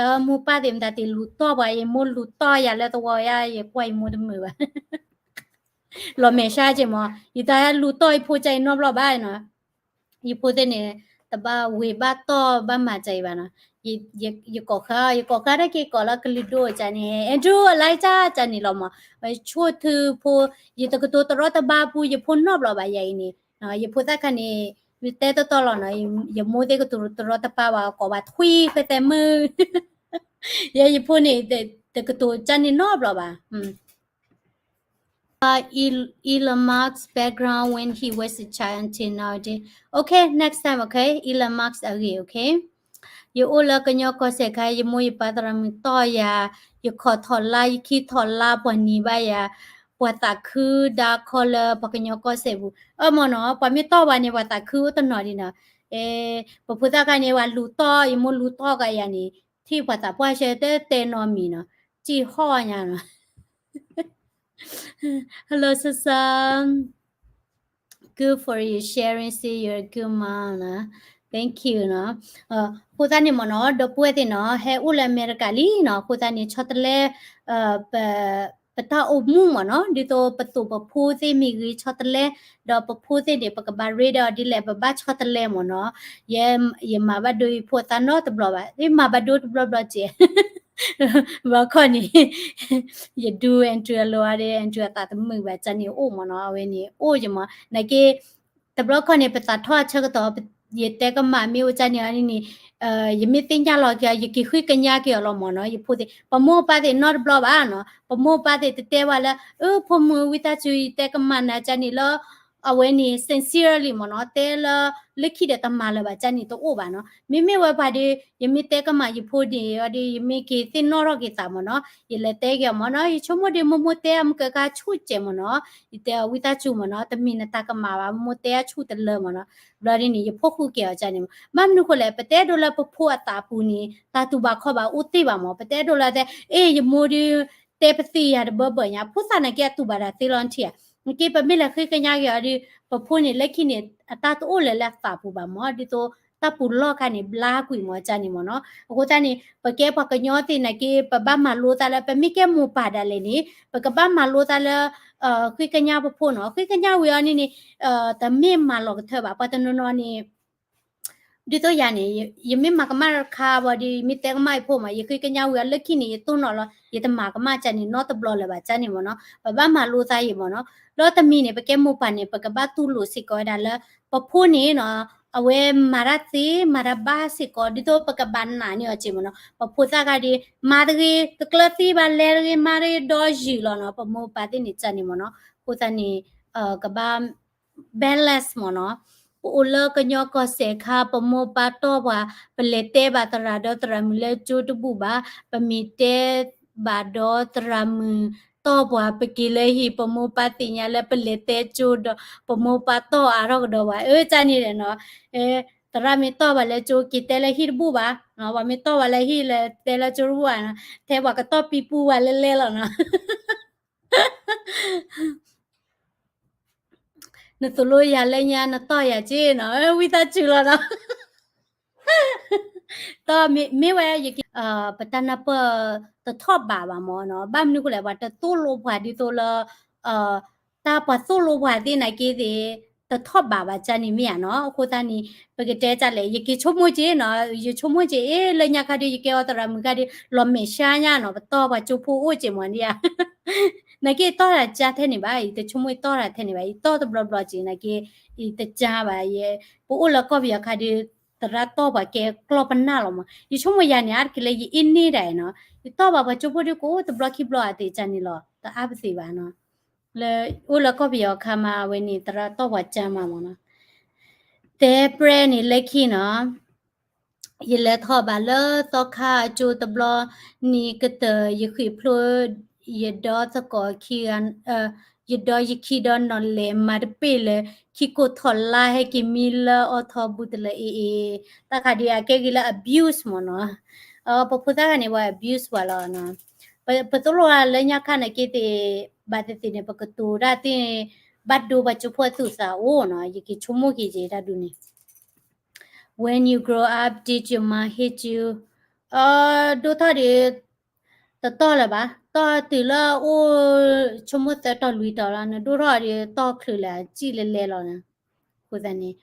ၤ, မိၢ်ပၢ်သ့ၣ်မတၤသ့ၣ်လူၤတီၢ်ပှၤ, ယမိၢ်လူၤတီၢ်ယၤလၢသဝီယါ ယကွၢ်ယမိၢ်တမုာ်ဘၣ် လီၤမဲာ်ဆှးက့မး, ယတၢ်လူၤတီၢ်ယဖိကၢအံၤနီတဘျီဘၣ်နီၤ, ယဖိသ့ၣ်န့ၣ် တဘၣ်ဝ့ၤဘၣ်တီၢ်ဘၣ်မၤကၢအံၤဘၣ်နီၤ, ယကိးဃါ ယကိးဃါတၢ်က့ၤကိးလၢကလုာ်ဒိၣ်ကၢန့ၣ် Andrew အလဲကၢကၢန့ၣ်လီၤမး, ဝဲဆိၣ်ထုဖိ, ယတကတိၤတရီတပါပူၤ ယဖိနီတဘျီဘၣ်ယၤအံၤန့ၣ်, ယဖိသၣ်ခါန့ၣ် မ့ၢ်တဲတီတီလီၤနီၤ, ယမိၢ်သ့ၣ်ကတိၤတရီတပါဘၣ် ကိးဘၣ်ထွံၣ်ဃဲသဲမုၢ်, ယဲယဖိန့ၣ် တကတိၤကၢန့ၣ်နီတဘျီဘၣ် Elon Musk background when he was a child until nowadays. Okay, next time, okay? Elon Musk အဂ့ၢ်, okay? ယအိၣ်လၢကညီကီၢ်စဲၣ်ခါ ယမိၢ်ယပၢ်သရၣ်မုၣ်တီၢ်ယၤ, ယခီၣ်ထီၣ်လါ ယခံထီၣ်လါ ပှၤနံၤဘၣ်ယၤ, ပှၤသးခုဒါခီလၢပှၤကညီကီၢ်စဲၣ်ပူၤ, အၢမ့ၢ်နီၤ, ပှၤမ့ၢ်တီၢ်ပှၤန့ၣ် ပှၤသးခုအိၣ်တနီၤဒံးနီၤ, ပဖိသၣ်ခါန့ၣ် ပှၤလူၤတီၢ် ယမိၢ်လူၤတီၢ်ကယၤန့ၣ်, ထံၣ်ပှၤသးပှၢ်ဆၢတဲတဲနီတမံၤနီၤ, စံၣ်ဟီၣ်ညါနီၤ Hello, Susan. Good for you sharing, see you're a good mom နီၤ, thank you နီၤ, အဃိသတးန့ၣ်မ့ၢ်နီၤ ဒီပုၢ်ဝဲၢ်သ့ၣ်နီၤ ဟဲအိၣ်လၢအမဲရကၤလံနီၤ, အဃိသတးန့ၣ် ဆီတလဲ ပတၢ်အိၣ်မူမ့ၢ်နီၤ, ဒ်သိးပသိးပဖိသ့ၣ်မ့ၢ်ဂ့ၤဆီတလဲ, ဒီးပဖိသ့ၣ်န့ၣ် ပကဘၣ်ရ့ဒီးဒ်လဲၣ် ပဘၣ်ဆီတလဲမ့ၢ်နီၤ, ယဲ ယမၤဘၣ်ဒိယဖိအသးနီတဘျီဘၣ်, ယမၤဘၣ်ဒိတဘျီဘျီကဲ ဘၣ်ခီန့ၣ် ယဒူ Andrew အလိၤအါဒီး Andrew အသးတမုာ်ဘၣ် ကၢန့ၣ်အိၣ်မ့ၢ်နီၤ, အဝဲန့ၣ်အိၣ်ယမး နာ်က့ တဘျီခီန့ၣ် ပသးထီၣ်အဆၢကတီၢ် ယတဲကမၣ်မ့ၢ်အိၣ်ကၢန့ၣ်အီၤန့ၣ် ယမ့ၢ်သ့ၣ်ညါလီၤက့ၤအီၤ ယက့ၤဃ့ကညးက့ၤအီၤလီၤမ့ၢ်နီၤ, ယဖိသ့ၣ် ပမိၢ်ပပၢ်သ့ၣ်နီတဘျီဘၣ်, ပမိၢ်ပပၢ်သ့ၣ်တတဲဝဲလၢ အၢ ဖိမုၣ်ဝံသးစူၤ ယတဲကမၣ်နၤကၢန့ၣ်လၢ အဝဲန့ၣ် sincerely မ့ၢ်နီၤ, တဲလၢလၢခံဒီးတမၤလၢၤဘၣ် ကၢန့ၣ်တအိၣ်ဘၣ်နီၤ, မ့မ့ၢ်ဝဲပှၤဒီး ယမ့ၢ်တဲကမၣ်ယဖိဒ်အံၤဒီး ယမ့ၢ်က့ၤသ့ၣ်နီၣ်ထီၣ်က့ၤသးမ့ၢ်နီၤ, ယလဲၤတဲက့ၤအီၤမ့ၢ်နီၤ, ယဆိကမိၣ်ဒီးမိၢ်မိၢ်တဲအမုၢ်ကၢကါဆူၣ်စဲးမ့ၢ်နီၤ, ယတဲအီၤဝံသးစူၤမ့ၢ်နီၤ, တမ့ၢ်နတၢ်ကမၣ်ဘၣ်, မိၢ်တဲအဆူၣ်တလၢမ့ၢ်နီၤ, ဘျီဒ်န့ၣ် ယဖိဃုာ်က့ၤအီၤကၢန့ၣ်မ့ၢ်, ဘၣ်မနုၤဃိလဲၣ် ပတအဲၣ်ဒိးလၢပဖိအသးပူၤန့ၣ် တၢ်တူၢ်ဘၣ်ခီၣ်ဘၣ်အိၣ်သ့ဘၣ်မ့ၢ်, ပတအဲၣ်ဒိးလၢတဲ အ့ၣ် ယမိၢ်ဒီး တဲပသံယၤတဘၢဘၢညါ, ဖိသၣ်နာ်က့အတူၢ်ဘၣ်တၢ်သ့လီၤထံၣ်ဧါ, နာ်က့ပမ့ၢ်လဲၤဃ့ကညးက့ၤအီၤဒီး ပဖိန့ၣ်လၢခံန့ၣ် အတၢ်တအိၣ်လၢၤလၢအသးပူၤဘၣ်မ့ၢ်, ဒ်သိးတၢ်ပူၤလီၢ်ခါန့ၣ် ဘျါကွံာ်မ့ၢ်ကၢန့ၣ်မ့ၢ်နီၤ, အဃိသတးန့ၣ် ပကဲပှၤကညီသ့ၣ်နာ်က့ ပဘၣ်မၤလိသးလၢ ပမ့ၢ်ကဲမိၢ်ပၢ်ဒၣ်လဲာ်န့ၣ် ပကဘၣ်မၤလိသးလၢ ဃ့ကညးပဖိနီၤ, ဃ့ကညးဝံၤအီၤန့ၣ်န့ၣ် တမ့ၢ်မၤလီၤကထၢဘၣ်, ပှၤတနီၤနီၤန့ၣ် ဒ်သိးယၤန့ၣ် ယမ့ၢ်မၤကမၣ်တခါဘၣ်ဒီး ယမ့ၢ်တဲကမၣ်ယဖိမ့ၢ် ယဃ့ကညးဝံၤအီၤလၢခံန့ၣ် ယတိၢ်နီၣ်လီၤ ယတမၤကမၣ်ကၢန့ၣ် နီတဘျီလၢၤဘၣ်ကၢန့ၣ်မ့ၢ်နီၤ, ပဘၣ်မၤလိသးအံၤမ့ၢ်နီၤ, ဒီးတမံၤန့ၣ် ပကဲမိၢ်ပၢ်န့ၣ် ပကဘၣ်တူၢ်လိာ်စ့ၢ်ကီးဝဲဒၣ်လၢ ပဖိန့ၣ်နီၤ အဝဲမၤတၢ်သ့ မၤတၢ်ဘၣ်စ့ၢ်ကီး ဒ်သိးပကဘၣ်နာ်န့ၢ်အီၤက့မ့ၢ်နီၤ, ပဖိသၣ်ခါဒီး မၤတဂ့ၤ တကျၢၤသံဘၣ် လဲၤတဂ့ၤ မၤတဂ့ၤ ဒီးယုာ်လီၤနီၤ, ပမိၢ်ပၢ်သ့ၣ်န့ၣ်ကၢန့ၣ်မ့ၢ်နီၤ, အဃိသတးန့ၣ် ကဘၣ် balance မ့ၢ်နီၤ, ပအိၣ်လၢကညီကီၢ်စဲၣ်ခါ ပမိၢ်ပၢ်တီၢ်ပှၤ, ပလဲၤတဲဘၣ်သရၣ်ဒီးသရၣ်မုၣ်လၢကၠိတဘူၣ်ဘၣ်, ပမ့ၢ်တဲဘၣ်ဒီးသရၣ်မုၣ်တီၢ်ပှၤ ပက့ၤလၢဟံၣ် ပမိၢ်ပၢ်သ့ၣ်ညါလၢပလဲၤတဲကၠိဒီး ပမိၢ်ပၢ်တီၢ်အါထီၣ်ကဒီးပှၤ, အၢ ကၢန့ၣ်ဒီးနီၤ, သရၣ်မ့ၢ်တီၢ်ပှၤလၢကၠိ က့ၤတဲလၢဟံၣ်တဘူၣ်ဘၣ်, ပှၤမ့ၢ်တီၢ်ပှၤလၢဟံၣ်လၢတဲလၢကၠိတဘူၣ်ဘၣ်, ထဲပှၤကတီၢ်ပံပူပှၤလဲလဲလီၤနီၤ နသိၣ်လိယၤလၢညါ နတီၢ်ယၤက့နီၤ, ဝံသးစူၤလီၤနီၤ, တီၢ်မ့ၢ်ဝဲ ယက့ၤ ပတၢ်နၢ်ပၢၢ်တထီၣ်ဘးဘၣ်မ့ၢ်နီၤ, ဘၣ်မနုၤဃိလဲၣ် ပှၤတသိၣ်လိပှၤဒ်သိးလၢ တၢ်ပှၤသိၣ်လိပှၤသ့ၣ်နာ်က့သ့ၣ် တထီၣ်ဘးဘၣ်ကၢန့ၣ်မ့ၢ်ဧါနီၤ, အဃိသတးန့ၣ် ပကတဲကၢ်လဲၣ် ယက့ၤဆိကမိၣ်က့နီၤ, ယဆိကမိၣ်က့ အ့ လၢညါခါဒီး ယကဲအီၤသရၣ်မုၣ်ခါဒီး လီၤမဲာ်ဆှါညါနီၤ, ပတီၢ်ပှၤကၠိဖိအိၣ်က့မ့ၢ်ဒ်ဧါ နာ်က့တီၢ်တၢ်ကၢထဲန့ၣ်ဘၣ်, ယတဆိကမိၣ်တီၢ်တၢ်ထဲန့ၣ်ဘၣ်, ယတီၢ်တဘျီဘျီက့ နာ်က့ ယတကၢဘၣ်, ပအိၣ်လၢကီၢ်ပယီၤခါဒီး သရၣ်တီၢ်ပှၤကဲကျီၢ်ပနၢ်လီၤမး. ယဆိကမိၣ်ယၤန့ၣ် အါတက့ၢ်လၢယအ့ၣ်န့ၢ်ဒၣ်နီၤ, ယတီၢ်ဘၣ်ပှၤကၠိဖိဒုးကိးအိၣ်တဘျီခံဘျီအသ့ၣ်ကန့ၣ်လီၤ, တအါပသ့ၣ်ဘၣ်နီၤ. လၢအိၣ်လၢကီၢ်ပယီၤခါမး အဝဲန့ၣ် သရၣ်တီၢ်ပှၤကၠၢ်မးမးနီၤ. တဲပြဲန့ၣ်လၢခံနီၤ ယလဲၤထီၣ်ဘၣ်လၢသီခါအကၠိတဘျီန့ၣ်ကတၢၢ် ယဃ့ၢ်ဖျိ ယဒီသကိးခံဂၤ, ယဒီယခံဒီနီၢ်လဲၢ်မၤတပ့ၢ်လၢ ခံကိးထီၣ်လါဟဲက့ၤမံလၢအီထီဘူတလၢအ့ၣ်အ့ၣ်, တၢ်ခါဒ်အကဲဂ့ၤလၢ abuse မ့ၢ်နီၤ. ပဖိသၣ်ခါန့ၣ် ပှၤ abuse ပှၤလီၤနီၤ. ပသိၣ်လိလၢညါခါန့ၣ်က့သ့ၣ် ဘၣ်သ့ၣ်သ့ၣ်န့ၣ် ပကတိၤဒၣ်သ့ၣ်န့ၣ် ဘၣ်ဒိပှၤကၠိဖိအသူၣ်သးအိၣ်နီၤ, ယက့ၤဆိကမိၣ်က့ၤက့ၤတၢ်ဒုးန့ၣ် When you grow up, did your mom hit you? ဒိၣ်ထီၣ်ဒီး တတီၢ်လၢၤဘၣ်, တီၢ်တုၤလၢအအိၣ်ဆိကမိၣ်သၢတီၤလွံၢ်တီၤလီၤ, နဒိၣ်ထီၣ်ဒီးတီၢ်ချုးလၢအစံၣ်လဲၤလဲၤလီၤန့ၣ်. အဃိသတးန့ၣ်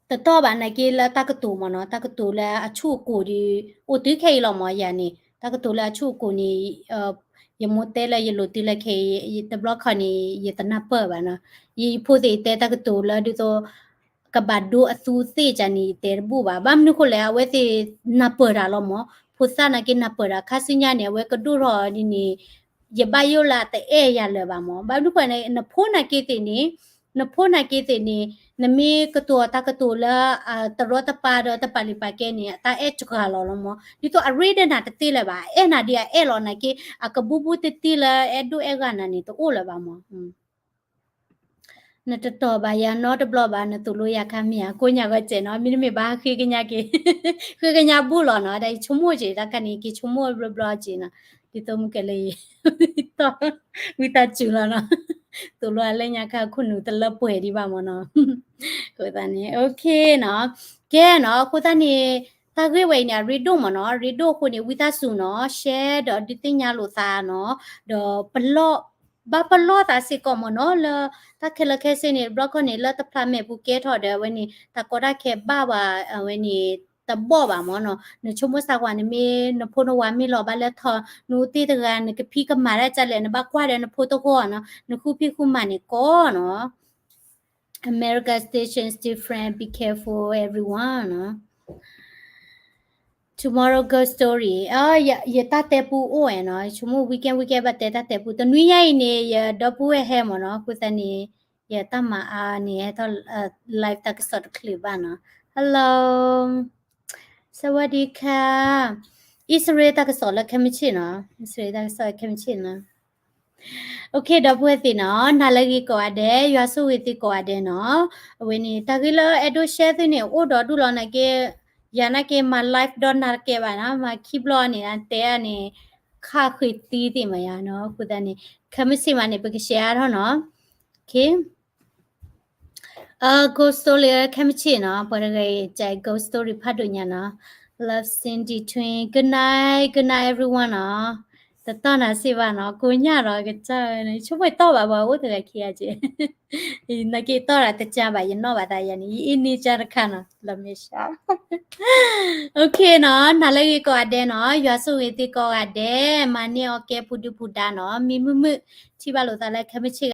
တတီၢ်ဘၣ်နာ်က့လၢတၢ်ကတိၤမ့ၢ်နီၤ, တၢ်ကတိၤလၢအဆူၣ်အကိၢ်ဒီး အိၣ်တုၤခဲအံၤလီၤမ့ၢ်ယၤန့ၣ်, တၢ်ကတိၤလၢအဆူၣ်အကိၢ်န့ၣ် ယမိၢ်တဲလၢယလိၤတုၤလၢခဲအံၤ, တဘျီခီန့ၣ် ယတနၢ်ပၢၢ်ဘၣ်နီၤ. ယဖိသ့ၣ်တဲတၢ်ကတိၤလၢဒ်သိး ကဘၣ်ဒိအသူသ့ၣ်ကန့ၣ် ယတဲတဘူၣ်ဘၣ်. ဘၣ်မနုၤဃိလဲၣ် အဝဲသ့ၣ်နၢ်ပၢၢ်တၢ်လီၤမ့ၢ်, ဖိသၣ်နာ်က့နၢ်ပၢၢ်တၢ် ခါဆူညါန့ၣ် အဝဲကဒိၣ်ထီၣ်ဒ်န့ၣ် ယဘၣ်ယိၣ်လၢအတအဲၣ်ယၤလၢၤဘၣ်မ့ၢ်. ဘၣ်မနုၤဃိန့ၣ် နဖိနာ်က့သ့ၣ်န့ၣ်, နဖိနာ်က့သ့ၣ်န့ၣ် နမ့ၢ်ကတိၤတၢ်ကတိၤလၢ တရီတပါဒီးတပာ်လုၢ်ပာ်ကဲန့ၣ် အတၢ်အဲၣ်စှၤလီၤလီၤမ့ၢ်. ဒ်သိးအရ့ဒၢးနၤတသ့လၢၤဘၣ်, အအဲၣ်နၤဒ်အအဲၣ်လီၤနာ်က့ အကဘူးဘူးတံၢ်တံၢ်လၢအဲၣ်ဒိၣ်အဲၣ်ဂၤနၤန့ၣ် တအိၣ်လၢၤဘၣ်မ့ၢ်. နတတီၢ်ဘၣ်ယၤနီတဘျီဘၣ်, နသိၣ်လိယၤခါမ့ၢ်ဧါ, ကိးညါဂီၤစဲးနီၤ, မ့တမ့ၢ်ဘၣ်ဃ့ကညးက့ၤ, ဃ့ကညးဘူးလီၤနီၤ, ဒီးယဆိကမိၣ်က့ၤတၢ်ခါန့ၣ် က့ၤဆိကမိၣ်ဘျီဘျီက့ၤနီၤ, ဒ်သိးမုၢ်ကဲၤလၢယ ဝံသးစူၤလီၤနီၤ, သိၣ်လိအလၢညါခါခိၣ်နူာ်တလၢပှဲၤဒံးဘၣ်မ့ၢ်နီၤ, အဃိသတးန့ၣ် okay နီၤ, ကဲနီၤ, အဃိသတးန့ၣ် တၢ်ဂ့ၢ်ဝဲအံၤန့ၣ် အရ့ဒိၣ်မ့ၢ်နီၤ, အရ့ဒိၣ်အဃိန့ၣ် ဝံသးစူၤနီၤ, share ဒီးဒုးသ့ၣ်ညါလိာ်သးနီၤ, ဒီးပလီၢ် ဘၣ်ပလီၢ်သးစ့ၢ်ကီးမ့ၢ်နီၤ, လၢတၢ်ခဲလၢာ်ခဲဆ့န့ၣ် တဘျီခီန့ၣ် လၢတဖျးမဲာ်ပူၤကဲထီၣ်ဒီး အဝဲန့ၣ် တၢ်ကီတၢ်ခဲဘၣ်ဝဲ အဝဲန့ၣ် တဘီၣ်ဘၣ်မ့ၢ်နီၤ, နဆိကမိၣ်စ့ၢ်ကီးန့ၣ် မ့ၢ်နဖိနဝၤမ့ၢ်လီၤဘၣ်လၢထီၣ် နအိၣ်သ့ၣ်တဂၤ နကဖံးကမၤဒၣ်ကလဲၣ်, နဘၣ်ကွၢ်ဒီးနဖိသၣ်ဂီၢ်နီၤ, နဃုဖံးဃုမၤန့ၣ်ကီးနီၤ. America station is different, be careful everyone နီၤ. Tomorrow ghost story, ယတၢ်တဲပူအိၣ်ဝဲနီၤ, ဆိကမိၣ် weekend weekend ဘၣ်တဲတၢ်တဲပူ, တနွံညါအံၤန့ၣ် ယဒီပုၢ်ဝဲၢ်ဟဲမ့ၢ်နီၤ, အဃိသတးန့ၣ် ယတၢ်မၤအါန့ၣ် ဟဲထီၣ် live တၢ်ကစီၣ်တချုးဘၣ်နီၤ. Hello, စဝၤဒံခါ, အံၣ်စရ့လးတၢ်ကစီၣ်လၢခဲမုၢ်ဆ့ၣ်နီၤ, အံၣ်စရ့လးတၢ်ကစီၣ်လၢခဲမုၢ်ဆ့ၣ်နီၤ. Okay ဒီပုၢ်ဝဲၢ်သ့ၣ်နီၤ, နၤလၢအဂ့ၤကိးဂၤဒဲး, ယွၤဆိၣ်ဂ့ၤသုကိးဂၤဒဲးနီၤ. အဝဲန့ၣ် တၢ်ဂ့ၢ်လၢအဲၣ်ဒိး share သုန့ၣ် အိၣ်ဒီးဒူၣ်လီၤနာ်က့, ယၤနာ်က့မၤ live ဒီးနၤတကဲဘၣ်နီၤ, မၤခံဘျီန့ၣ် တဲအါန့ၣ် ခးဃ့ၢ်သံသ့ၣ်မးယၤနီၤ, အဃိသတးန့ၣ် ခဲမုၢ်ဆ့ၣ်မးန့ၣ် ပက share အါထီၣ်နီၤ. Okay. အ ghost story ခဲမုၢ်ဆ့ၣ်နီၤ, ပှၤတဂၤအံၤ ghost story ဖးဒိၣ်ညါနီၤ. Love Cindy Twin, good night, good night everyone နီၤ. တတီၢ်နၤစ့ၢ်ဘၣ်နီၤ, ကိးညါဒီးကစၢ်ဝဲန့ၣ်, ဆိကမိၣ်တီၢ်ဘၣ်ပှၤအိၣ်တဂၤခံဂၤက့ၤ, နာ်က့တီၢ်တၢ်တကၢဘၣ်, ယနီၣ်ဘၣ်သးယၤန့ၣ်, ယအ့ၣ်န့ၢ်ကၢ်တခါနီၤ, လၢမ့ၢ်ဆါ Okay နီၤ, နၤလၢအဂ့ၤကိးဂၤဒဲးနီၤ, ယွၤဆိၣ်ဂ့ၤသုကိးဂၤဒဲး, မၤန့ၢ်အီၣ်ကဲပူၤဒုပူၤဒါနီၤ, မံမုာ်မုာ်, ထံၣ်ဘၣ်လိာ်သးလၢခဲမုၢ်ဆ့ၣ်